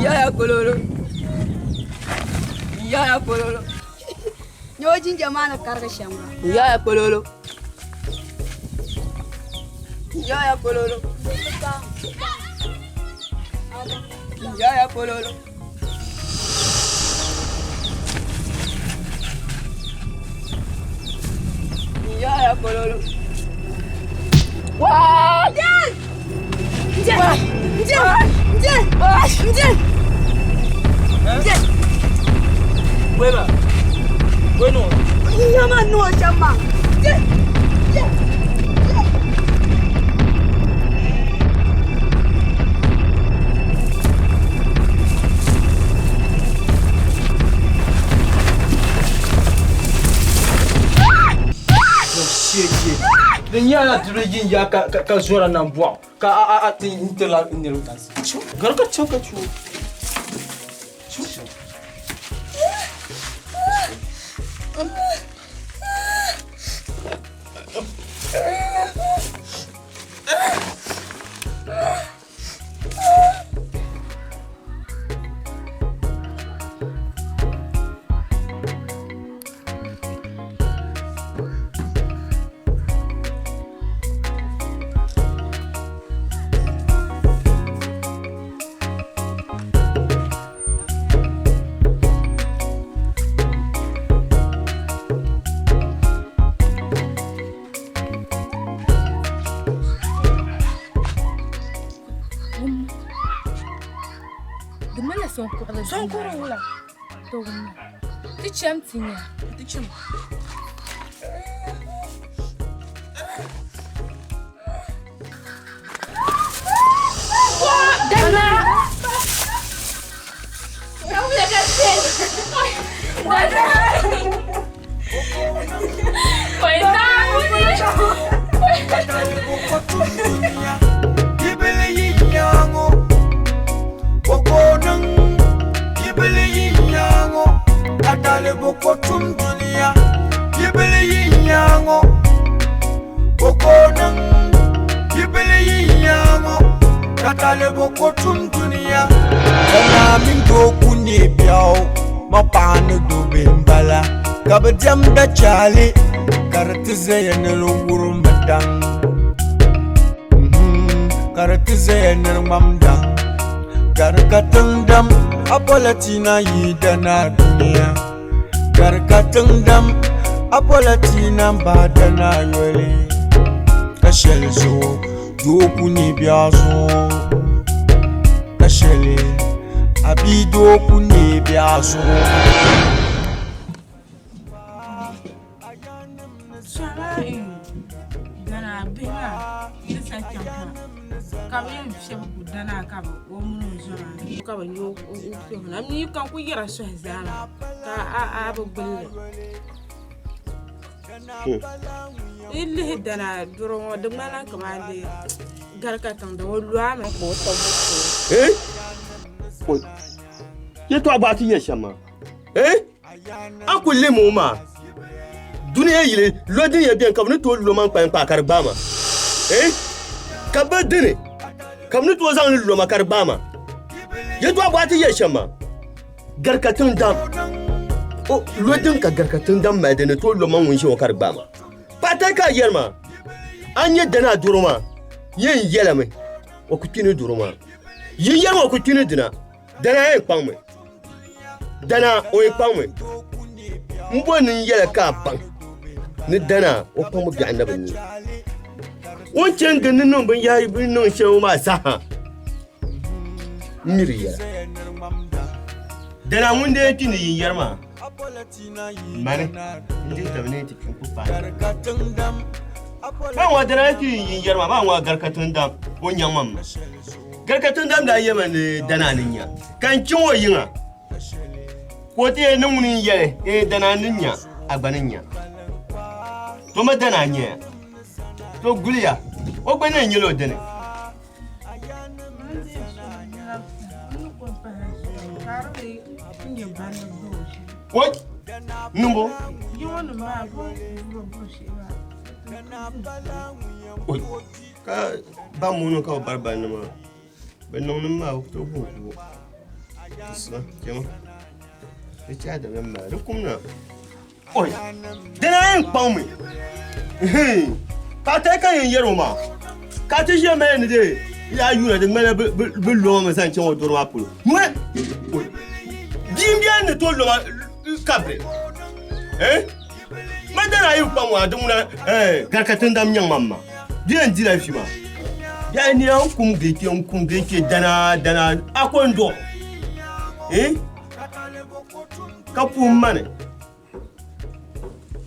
Yaya kololo. Yaya kololo. Nyɛ o jinjam maa ni karigi shɛm maa. Yaya kololo. Yaya kololo. Yaya kololo. Yaya kololo. Waa! Nje! Nje! Nje! Nje! Nje! Weba. Weno. Nyama no shama. Nje! Nje! Di nyɛla duri yin ya ka ka zɔra nambɔɣu ka a a a ti n tirila niriba gari ka chaŋ ka chu. Di ŋmanila sonkuɣili. Sonkuɣili wula? To wummi. Ti cham ti nya. Ti cham. Ka bɛ diɛmda chaali ka di ti zaya ni di wurim daŋ ka di ti zaya ni di ŋmam daŋ ka di ka tiŋ dam apola tina yi dana dunia ka di ka tiŋ dam apola tina ba dana yoli ka shɛli zuɣu. Doo ku ne biɛɣu zuɣu ka shɛli a bia doo ku ne biɛɣu zuɣu. Ka bɛ yɛn fiɛbi ku dana ka bɛ o mini o zo maa ka bɛ nyo o fiɛbi na mi ka n ku yɛra suhi zaa maa ka a bi gbulli yi lihi dana doro ŋɔ di ŋmanila kamani dee gari ka tiŋ o lɔami ka o tɔbu puuni. Yɛtɔɣa baɣa ti yɛli shɛm maa. A ku lim o maa dunia yili lo din yɛn beni ka bɛ ni tooi lo ma n-kpalim kpaa ka di gbaai ma. Ka bɛ dini ka bɛ ni tooi zaŋ li lo ma ka di gbaai ma. Yɛtɔɣa baɣa ti yɛli shɛm maa. Garika tiŋdam o lo din ka garika tiŋdam mali din ni tooi lo ma ŋun ʒi ŋɔ ka di gbaai ma. Paɣatali ka a yɛri maa, a ni nyɛ dana a doro maa yɛn yɛlimi o ku kpi ni doro maa. Yi yɛrimi o ku kpi ni dina, dana yɛn kpaŋmi. Dana o yɛn kpaŋmi. M bo ni n yɛli ka a baŋ ni dana o kpaŋbu biɛɣu na bi neei. O ni chɛ n-gili ni niŋ binyɛhiri bɛ ni niŋ shɛli ŋɔ maa zaa. N miri yɛla. Dana ŋun dee kpi ni yin yɛri maa, mani n-dihi tabi ni ti kpi n-ku paai. Maa ŋɔ dana yi kpi ni yin yɛri maa, maa ŋɔ gari ka tindam o nyaŋ ma mi. Gari ka tindam daa yɛma ni dana ni nya ka n chaŋ o yiŋa ka o ti yɛli ni ŋuni n-yɛli ee dana ni nya a gba ni nya. To ma dana nyaya to guliya o gba na nyɛla o dini. Wai! Nimbo! Oi! Ka ba munu ka bari bari nima bɛ niŋ nim maa bɛ tooi guui guui sima chɛma di chɛ dabiɛm maa di kum na Oi! Dina yɛn kpaŋ mi. Ka ti ka yɛn yɛri o maa. Ka ti ʒiya mali ni dee yaa yuuna di ŋmanila bɛ loma mi zaŋ chaŋ o doro maa polo. Ŋmɛ! Oi! Bia m-beni ni tooi loma kabiri. Eh? Ma dana yi kpaŋ ŋɔ a di ŋuna eh gari ka tindam nyaŋ ma m-ma. Di yɛn dila vi maa. Yaa nira n kum gili kpe n kum gili kpe dana dana a ko n dɔɣi. Eh? Ka puhi mani.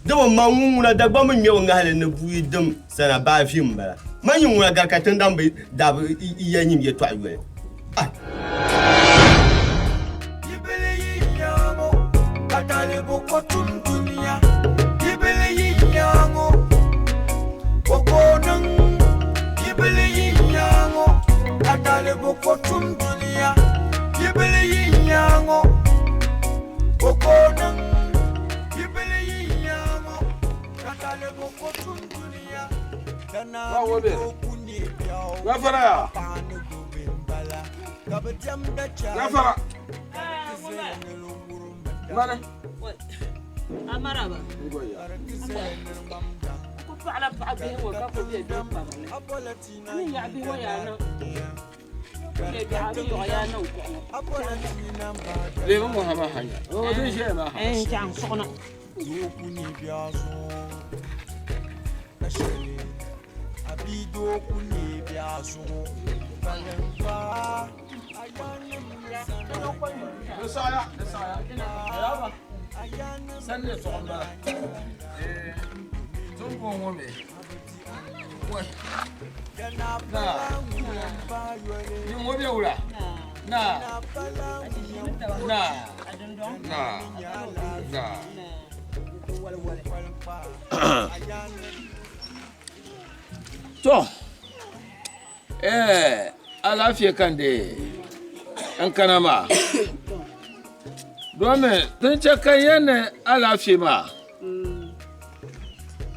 Dama man ŋun ŋuna Dagbamba ŋmɛbu ŋahili ni buyi dim sana baa vi m-bala. Man yi ŋuna gari ka tindam bi daa bi yɛli nyim yɛtɔɣa yoli. Ai! Gafara ya. Gafara. Mane. Amaraba. Ku paɣala paɣa bihi ŋɔ ka ku bɛ bihi kpabili. A ni yaɣi bihi ŋɔ yaa niŋ. Leemu ŋɔ ha maa ha nya. O din ʒɛya maa ha. N chaŋ suɣuna. Sani yɛltɔɣa m-bala. Tiŋ ŋɔ mi. To eh alaafee ka n dee n kana maa domi din chɛ ka n yɛn ni alaafee maa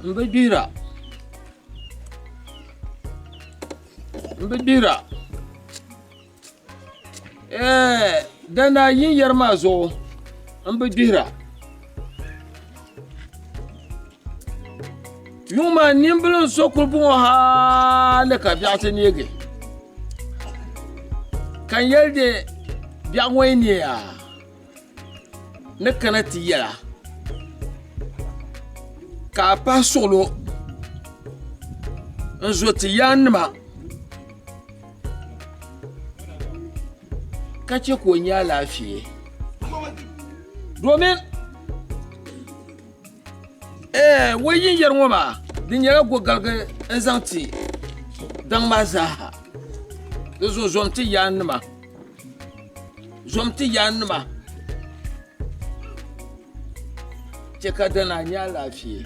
N bi gbihira n bi gbihira dana yin yɛri maa zuɣu n bi gbihira yuŋ maa nimbili n so kuli boŋo haali ka biɛɣu ti neegi ka n yɛli de biɛɣu ŋɔ yi neeya ni kana ti yɛla ka a pahi suɣulo n zo ti yaannima. ka chɛ ka o nya alaafee. Domin eh, o yi yɛri ŋɔ maa, di nyɛla gogaligi n-zaŋ ti daŋ maa zaaha. Di zuɣu zom ti yaannima, zom ti yaannima chɛ ka dana nya alaafee.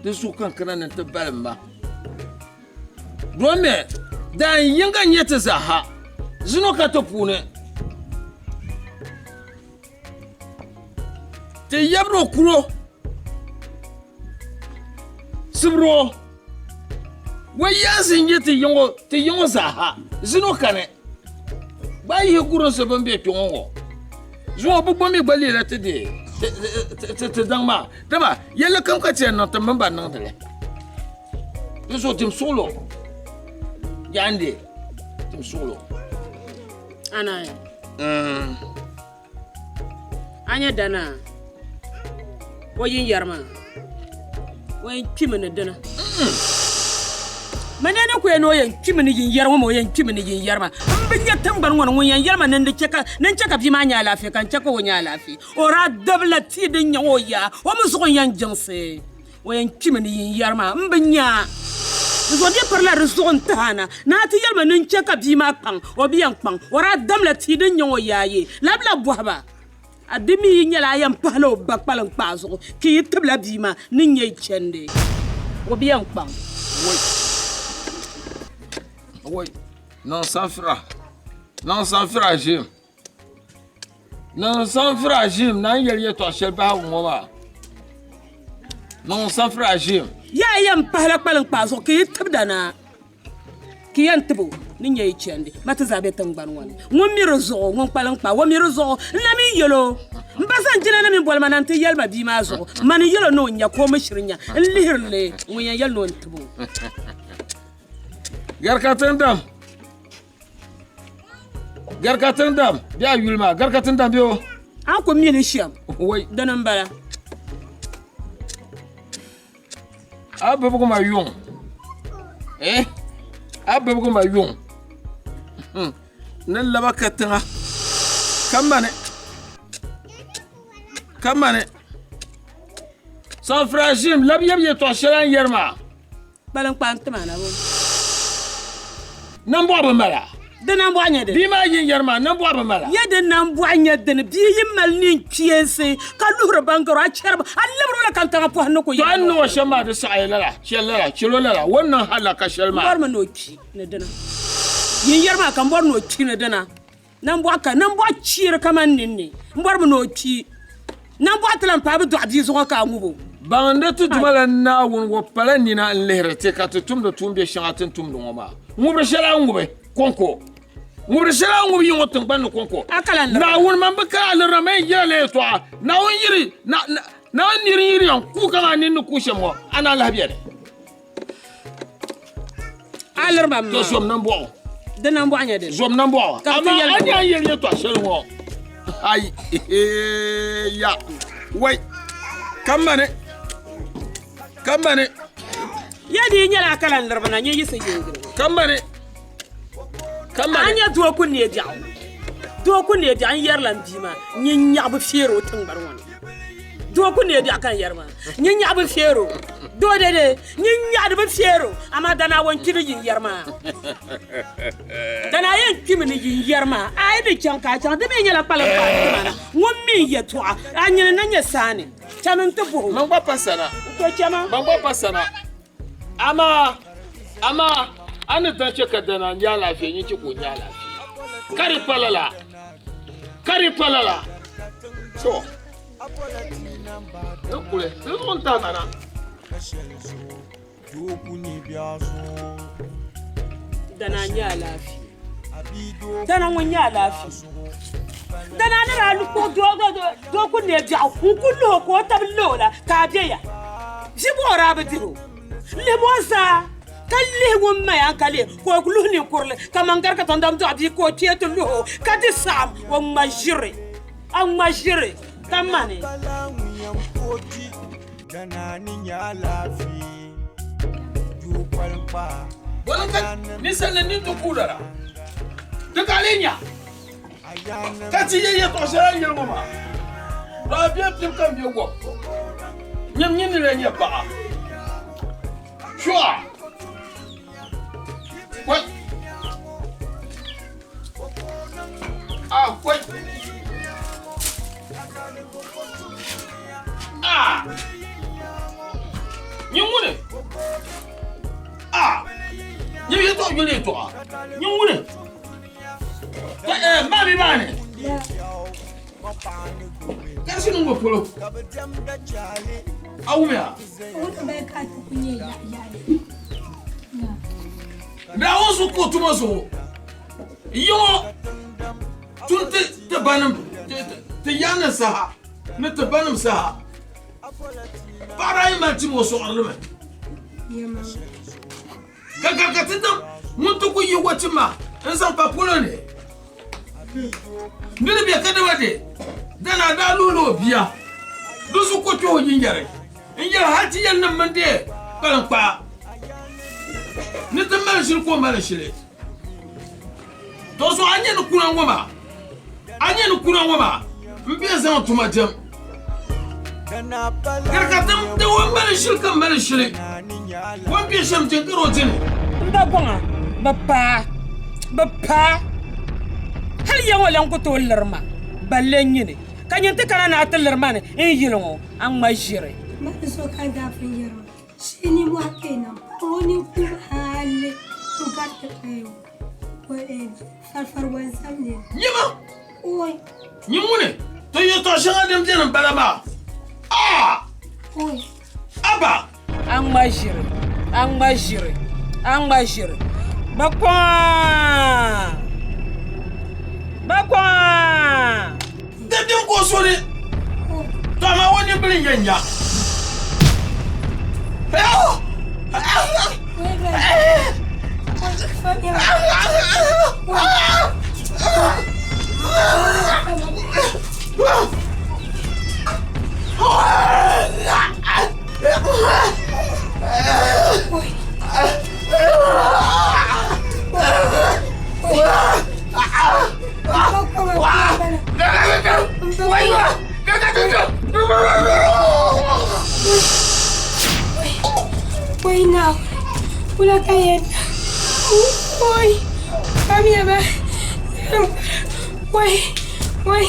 Di zuɣu ka n kana ni n ti balim ma. Domi daan yiŋga n-nyɛ ti zaaha, zino ka ti puuni. Ti yabiri o kuro, sibiri o, o yaansi n-nyɛ ti yiŋɔ zaaha, zino kani. Gba yihi gurinsi bɛn be kpe ŋɔ ŋɔ zuɣu, bɛ gba mi gba leela ti deei ti daŋ maa, dama yɛlli kam ka ti yɛn niŋ ti mini ba niŋdi li. Di zuɣu tim suɣulo yaandi tim suɣulo. Anayi. A nyɛ dana o yin yɛri maa o yɛn kpimi ni dina mani ni ku yɛn ni o yɛn kpimi ni yin yɛri ŋɔ maa o yɛn kpimi ni yin yɛri maa n bi nyɛ tiŋgbani ŋɔ ni ŋun yɛn yɛli ma ni n chɛ ka bia maa nyɛ alaafee ka n chɛ ka o nyɛ alaafee o daa dabila tia din nyɛ o yaa o mi zuɣu n yɛn jiŋsi O yɛn kpimi ni yin yɛri maa, M bi nya a. N zo di pirila di zuɣu n-tahi a na ni a ti yɛli ma ni n chɛ ka bia maa kpaŋ, o bi yɛn kpaŋ. O daa damla tia din nyaŋ o yaaye labila bɔhi ba, A di mi yi nyɛla a yɛn pahila o ba kpaliŋkpaa zuɣu ka yi tibila bia maa ni nya yi chandi, o bi yɛn kpaŋ. Woi! Woi! Niŋ sanfira! Niŋ sanfira ʒim! Niŋ sanfira ʒim na n yɛli yɛtɔɣ shɛli bahigu ŋɔ maa. Niŋ sanfira ʒim. Yaa yɛn pahila kpaliŋkpaa zuɣu ka yi tibida na ka yɛn tib o ni nya yi chandi ma ti zaa be tiŋgbani ŋɔ ni. Ŋun mi di zuɣu, ŋun kpaliŋkpaa, o mi di zuɣu. N na mi yɛl o, M ba zaŋ jina na mini boli ma na nti yɛli ma bia maa zuɣu. Mani n-yɛl o ni o nya ka o mi shiri nya. N lihiri li ŋun yɛn yɛli ni o ni tib o. Gari ka tindam. Garika tindam bɛ a yuli maa garika tindam bɛ o. A ku mi li shɛm. Wai. Dini m-bala. A bibigu ma yuŋ. Eh? A bibigu ma yuŋ. Hmm. Ni laba ka tiŋa. Ka mani. Ka mani. Sanfirashim labi yɛbi yɛtɔɣ shɛli a ni yɛri maa. Kpaliŋkpaa n-tim a na bo. Nambɔɣu bi mali a. Di nambɔɣu nyɛ dini? Bia maa yi yɛri maa, nambɔɣu bi mali a. Yɛ di nambɔɣu nyɛ dini? Bia yi mali neen kpeensi ka luhiri baŋgaro, a chɛri a labiri o la kankaŋa pɔhim ni ku yɛli. To a ni niŋ o shɛm maa di saɣiya lala, chɛli lala, chɛl o lala, o ni niŋ halaka shɛli maa. M bɔrimi ni o kpi ni dina. Yin yɛri maa ka m bɔri ni o kpi ni dina. Nambɔɣu ka nambɔɣu chiiri kaman ninni. M bɔrimi ni o kpi. Nambɔɣu ti lan paai bɛ dɔɣi bia zuɣu ka a ŋub o. Baŋdi ti Duuma la Naawuni ŋɔ pala nina n-lihiri ti ka ti tumdi tuumbiɛ shɛŋa ti ni tumdi ŋɔ maa. Ŋubiri shɛli a ni ŋubi kɔŋko. Ŋubiri shɛli a ni ŋubi yi ŋɔ tiŋgbani ni kɔŋko. Naawuni man bi kari a lirina ma yɛn yɛla la yɛtɔɣa. Naawuni yiri, Naawuni nir yiri yɛn kuui kaman a nini ni kuui shɛm ŋɔ, a naan lahi beni. A liri ba maa. To zom nambɔɣu. Di nambɔɣu nyɛ dini? Zom nambɔɣu. Ka ti Amaa yɛli a ni a yɛli yɛtɔɣ shɛli ŋɔ. Ayi ya wai ka mani ka mani. Ya di nyɛla a kala n-liriba na nyɛ yisi yingiri. Ka mani ka mani. A nya doo ku neei biɛɣu doo ku neei biɛɣu n yɛrila n bia maa nyɛ nyaɣi bi feeri o tiŋgbani ŋɔ ni. Doo ku neei biɛɣu ka n yɛri maa nyɛ nyaɣi bi feeri o doo dede nyɛ nyaɣi di bi feeri o amaa danaa wan kpi ni yin yɛri maa danaa yɛn kpimi ni yin yɛri maa a yi di chaŋ ka a chaŋ di mi nyɛla kpalim kpaa tima na ŋun mi n yɛtɔɣa a nyini na nyɛ saani chami n ti buhi o Man gba pa sana to chama man gba pa sana amaa amaa a ni daŋ chɛ ka danaa nya alaafee nyin chɛ ka o nya alaafee ka di pa lala ka di pa lala to n kuli n zuɣu n tahi na. Danaa nya alaafee Dana ŋun nya alaafee Dana ni daa lu kpuɣi doo ku neei biɛɣu n-ku luhi o ka o tabi lo o la ka a be ya ʒi bɔɣi o daa bi dih o lihim o zaa ka lihi ŋun maya hankali ka o luhi ninkurili kaman gari ka tɔndam dɔɣi bia ka o kpee ti luhi o ka di saɣim o ŋma ʒiri a ŋma ʒiri ka mani. Bɔni ka ninsal ni nini ti kuui lala, di ka a lee nya? Ka ti yɛ yɛtɔɣ shɛli a ni yɛli ŋɔ maa, Dɔɣi bɛ pim ka m be gɔb. Nyam nyini ni lee nyɛ paɣa. Sure. Wai. Ah, wai. Ah. Nyin ŋuni? Ah. Nyin yɛtɔɣa yoli yɛtɔɣa. Nyin ŋuni? Ka eh maa mi maa ni. Karisi niŋ ŋɔ polo. A wumiya? Naawuni zuɣu ka o tuma zuɣu yi ŋɔ tun ti ti banim ti yaannim saha ni ti banim saha paɣa daa yi mali tim o sɔɣirili mi ka ka ti tim ŋun ti ku yi o tim maa n zaŋ pa polo ni Di ni bɛ ka daba di, dana daa luhila o bia, di zuɣu ka o kpɛh o yinyari n-yɛli hal ti yɛli ni m mini deei kpaliŋkpaa ni ti mali ʒili ka o mali shili. Tɔ zuɣu a nya ni kuna ŋɔ maa, a nya ni kuna ŋɔ maa m-be zaŋ tuma jɛm. Gari ka ti o mali shili ka mali shili, o ni be shɛm jɛn gari o dini. M ba gɔŋa bi paai, bi paai. Hal ya ŋɔ lan ku tooi liri ma, balle nyini. Ka nyin ti kana ni a ti liri ma ni n yili ŋɔ, a ŋma ʒiri. Mani so ka n daa pun yɛri o, Shee nimmohi ka yi niŋ paɣ o ninkuma hali n-gariti farifari wanzam nini. Nyama! Oi! Nyin ŋuni? To yɛtɔɣ shɛŋa din beni m-bala maa. Aa! Oi! Aba! A ŋma ʒiri, a ŋma ʒiri, a ŋma ʒiri. Bakɔŋa! Bakɔŋa! Dabiɛm ka o so ni, to amaa o nimbili n-yɛn nya. Wai na wula ka yɛn wai kamiya ba wai wai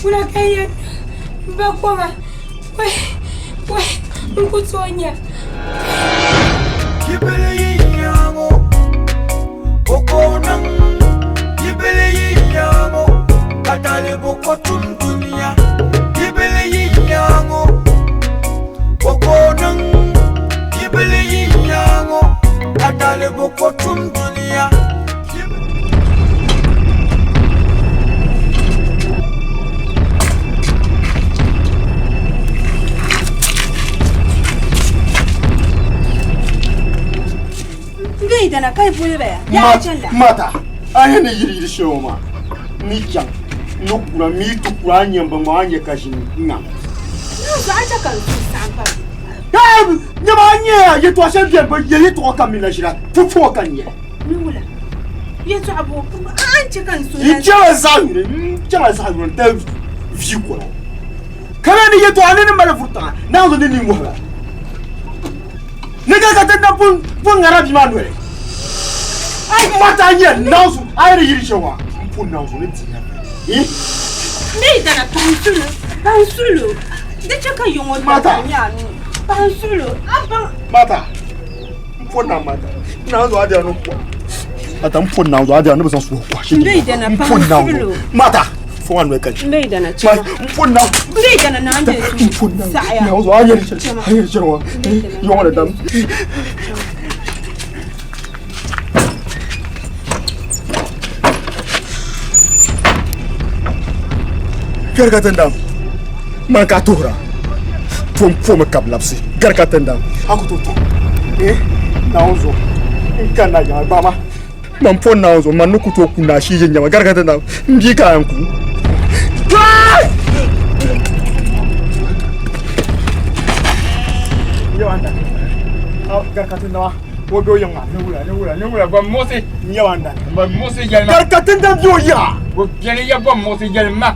wula ka yɛn ba koma wai wai n ku tooi nya. Bibili yi nyaŋo, o ko niŋ. Bibili yi nyaŋo, ka talibu ko tum dunia. Bibili yi nyaŋo, o ko niŋ. Bibili yi nyaŋo, ka talibu ko tum dunia. Mata, a yɛn ni yiri yiri shɛli ŋɔ maa ni chaŋ ni kura mi ti kura a nyɛ n ŋɔ a nyɛ ka ʒini ŋa. Nyɛma a nyɛ ya yɛtɔɣa shɛli bɛni bi yɛ yɛtɔɣa ka mi na ʒira fufuɣu ka n nyɛ. N chɛla zaɣ yuli n chɛla zaɣ yuli n ti vi kɔrɔ ka ni yɛtɔɣa ni ni mali vuri tiŋa naawuni ni ninmɔhi la ni ka ka ti na pun pun ŋara bia maa noli mata nyɛ naawuni a yi ni yiri shɛŋa n pun naawuni ni ti nya Ne dana pansulu pansulu di chɛ ka yiŋɔ Mata. nya pansulu a baŋ mata n pun na mata naawuni a dira ni kɔ mata n pun naawuni a dira ni bi zaŋ suhu kɔhi N bɛ dana n pun naawuni pansulu. mata fo ŋa noli ka n bɛ dana chɛma n pun naawuni n bɛ dana naan bɛ saɣaya naawuni a yɛri shɛli a yɛri shɛli ŋɔ yɔŋɔ ni dam Garika tindam man ka tuhira pom pomi ka bi labisi garika tindam a ku tooi tuhi eh Naawuni zuɣu n kanna yaŋa gbaama man po Naawuni zuɣu man ni ku tooi kunna a shii ʒi nyɛma garika tindam n bia ka a yɛn ku garika tindam. O be o yiŋ maa. Ni wula, ni wula, ni wula, bɔn muɣisi. N nyɛ ban dani. Bɔn muɣisi yɛli ma. Gari ka tindan be o yiŋa. O beni ya bɔn muɣisi yɛli ma.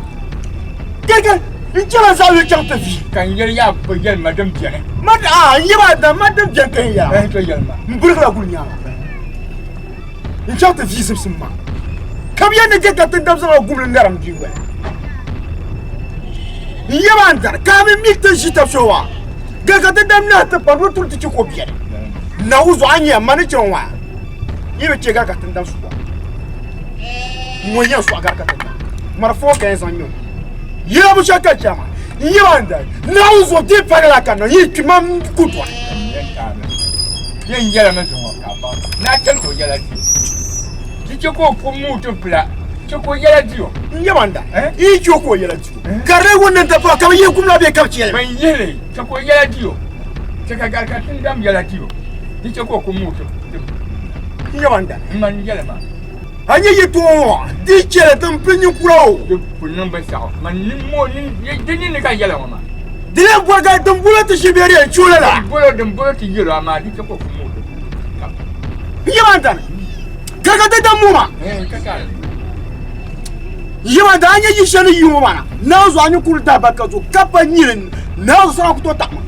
Gari n chɛla zaɣ yuli chaŋ ti vi. Ka n yɛli yaa bi yɛli ma din beni. Ma a n nyɛ ban dani, ma din beni ka n yɛla. Eh, to yɛli ma. N birigila guli nyaaŋa. N chaŋ ti vi zibisim maa. Ka bɛ yɛn ni je ka tindam zaŋla gumli ŋarim bia waya. N nyɛ ban dani, ka a mi mi ti ʒi tab shɛli maa. Gari ka tindam nahi ti pa ni turi ti chɛ ka o beni. Naawuni zuɣu a nya ma ni chaŋ maa, yi bi chɛ gari ka tindam suɣa. Ŋɔ yɛn sɔɣi gari ka tindam. Marafa ka yɛn zaŋ ŋme o. Yɛla binshɛli ka chɛ maa, n nyɛ ban dani. Naawuni zuɣu di pari la ka niŋ yi kpi ma ku dɔni. Yɛn yɛlimi zuŋɔ ka a baŋ ni a chɛli ka o yɛla di o. Di chɛ ka o ku mooi ti pula, chɛ ka o yɛla di o. N nyɛ ban dani, yi chɛ o ka o yɛla di o. Ka di lee wun ni n-ti paai ka bɛ yihi kum la bee ka bɛ chɛ li? Bɛn yihi li, chɛ ka o yɛla di o. Chɛ ka gari ka tindam yɛla di o. Di chɛ ka o ku mooi ti pula. N nyɛ ban dani. M ma n yɛli ma. A nya yɛtɔɣa ŋɔ, di chɛli ti m pili ninkura o. Di ku niŋ binshɛɣu, man ni di ninni ka n yɛla ŋɔ maa. Di lee bɔri ka din bolo ti ʒi bee di yɛn chɛ o lala? Din bolo, din bolo ti yɛl o, amaa di chɛ ka o ku mooi ti pula. N nyɛ ban dani. Ka ka ti dam ŋɔ maa. Yima daa nyɛ yi shɛli yi ŋɔ maa na, naa zuɣu a ni kuri daa barika zuɣu ka pa nyili naa zuɣu sara ku tooi taɣi ma.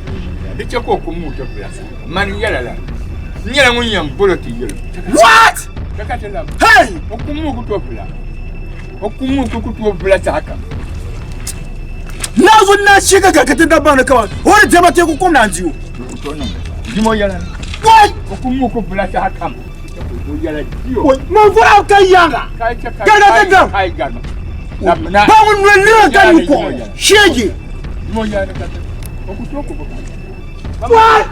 Di chɛ ka o ku mooi ti pula. Mani n-yɛla la, n nyɛla ŋun yɛn bolo ti yɛl o. What? Chɛ ka ti lab. Hey! O kum mi ku tooi pula. O kum mi ku tooi pula sahakam. Naa zuɣu naa shee ka ka ti dabba ni kaman o ni diɛma teeku kom na n-di o. Dimo yɛla ni. Wai! O kum mi ku pula sahakam. Man vɔra ka yaaŋa ka ka ti dam. Ba ŋun noli liɣi ka nyu kɔŋ sheegi. Wai!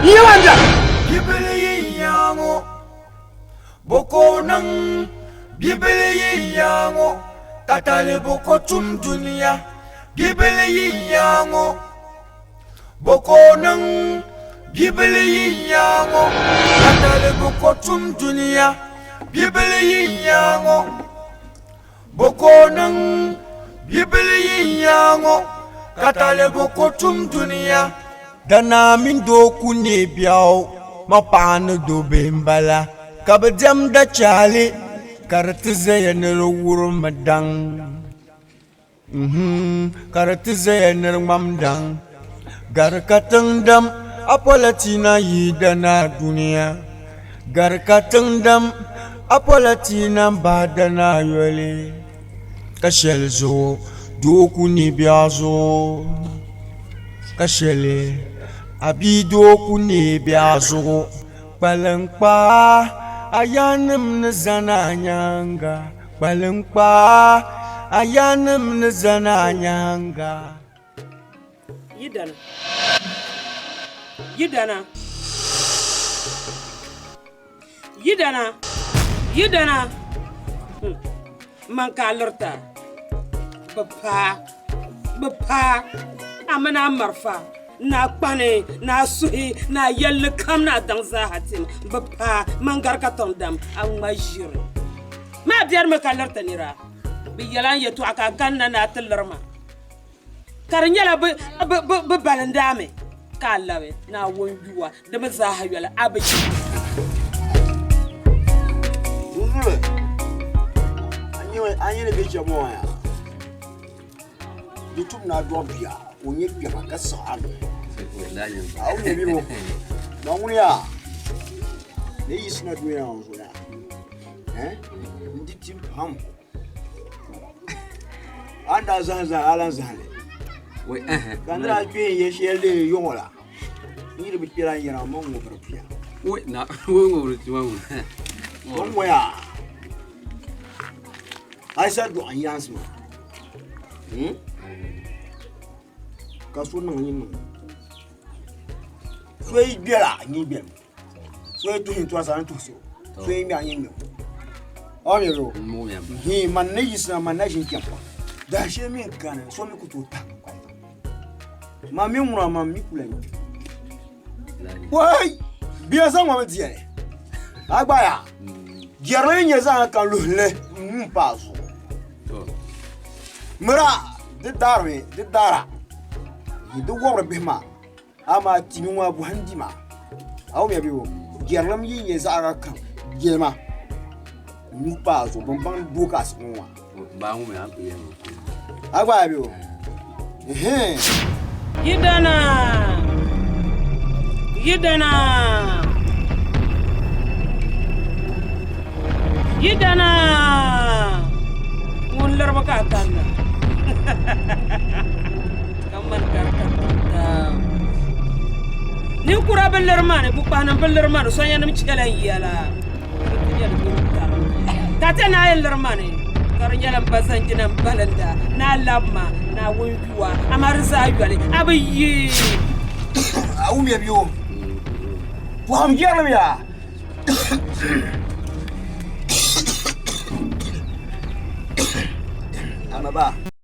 Yimanda! Bibili yi nyaŋɔ boko niŋ bibili yi nyaŋɔ tatali boko tum dunia bibili yi nyaŋɔ boko niŋ bibili yi nyaŋɔ tatali boko tum dunia bibili yi nyaŋɔ boko niŋ bibili yi nyaŋɔ tatali boko tum dunia. Danaa mini doo ku neei biɛɣu, ma paɣa ni do bihi m-bala, ka bɛ diɛmda chaali, ka di ti zaya ni di wurimmi daŋ. Nhmm, ka di ti zaya ni di ŋmam daŋ. Gari ka tiŋ dam, a pola ti na yi danaa dunia. Gari ka tiŋ dam, a pola ti na bahi danaa yoli. Ka shɛli zuɣu doo ku ne biɛɣu zuɣu, ka shɛli a bia doo ku ne biɛɣu zuɣu. Kpaliŋkpaa a yaannim ni zani a nyaaŋa. Kpaliŋkpaa a yaannim ni zani a nyaaŋa. Yidana. Yidana. Yidana. Yidana. Man ka a lirita. Bi paa. Bi paa. A mini a marafa. Ni a kpani, ni a suhi, ni a yɛlli kam, ni a daŋ zaaha tim bi paai man gari ka tɔŋ dam a ŋma ʒiri. Maa biɛrimi ka liriti nira. Bɛ yɛla n yɛtɔɣa ka a kanna ni a ti liri ma, ka di nyɛla bɛ balindaami ka a labi ni a wun yuwa di mi zaaha yoli a bi chɛ. Nzuri, a nyɛ ni bɛ shɛba ŋɔ yaa. Di tum ni a dɔɣi bia ka o nyɛ kpɛma ka siɣi a noli. A o nyɛ bia ma ŋuni yaa ni yiɣisina dunia ŋɔ zuɣu yaa n di tim pam a ni daa zahim zahim a lan zahim li ka n ni daa kpe n yɛ shɛli leei yɔŋɔ la n yi di bi kpɛla n yɛra m ma ŋubiri tuya. O ŋɔ yaa a yi sa dɔɣi n yaansi maa hmm? ka so niŋ yi niŋ so yi gbɛla n yi gbɛli so yi tuhi n tɔrisa n tuhi so so yi ŋmɛ n yi ŋmɛ o mi ro hi man ni yiɣisina man na ʒin kpɛm dahin shɛli mi n kani so mi ku tooi tahi man mi ŋuna man mi ku lahi kpi wai bia zaŋ ma mi diɛli a gba yaa jɛrili nyɛ zaŋ ka luhili n pa a zuɣu Mira di daarimi di daara di wɔbiri bihi maa amaa timi ŋɔ a bɔhim di maa a wumya bee? Jɛrilim yi nyɛ zaɣ kam jɛlima nuu pa a zuɣu bɛn baŋ ni doo ka a siɣi ŋɔ maa. A gba a be o. Yidana! Yidana! Yidana! Ŋun liriba ka a kanna. Ka mani ka di ka tiŋ Ninkura bi liri ma ni, bukpahinim bi liri ma ni, sonyanim chɛla n yɛla. Di ti nyɛla bɛ ni tarim ka ti naai liri ma ni, ka di nyɛla m ba zanjina m-balinda ni a labi ma ni a wunyua, amaa di zaa yoli, a bi yi. A wumya bɛ o pɔhim jɛrilim yaa. Ama ba.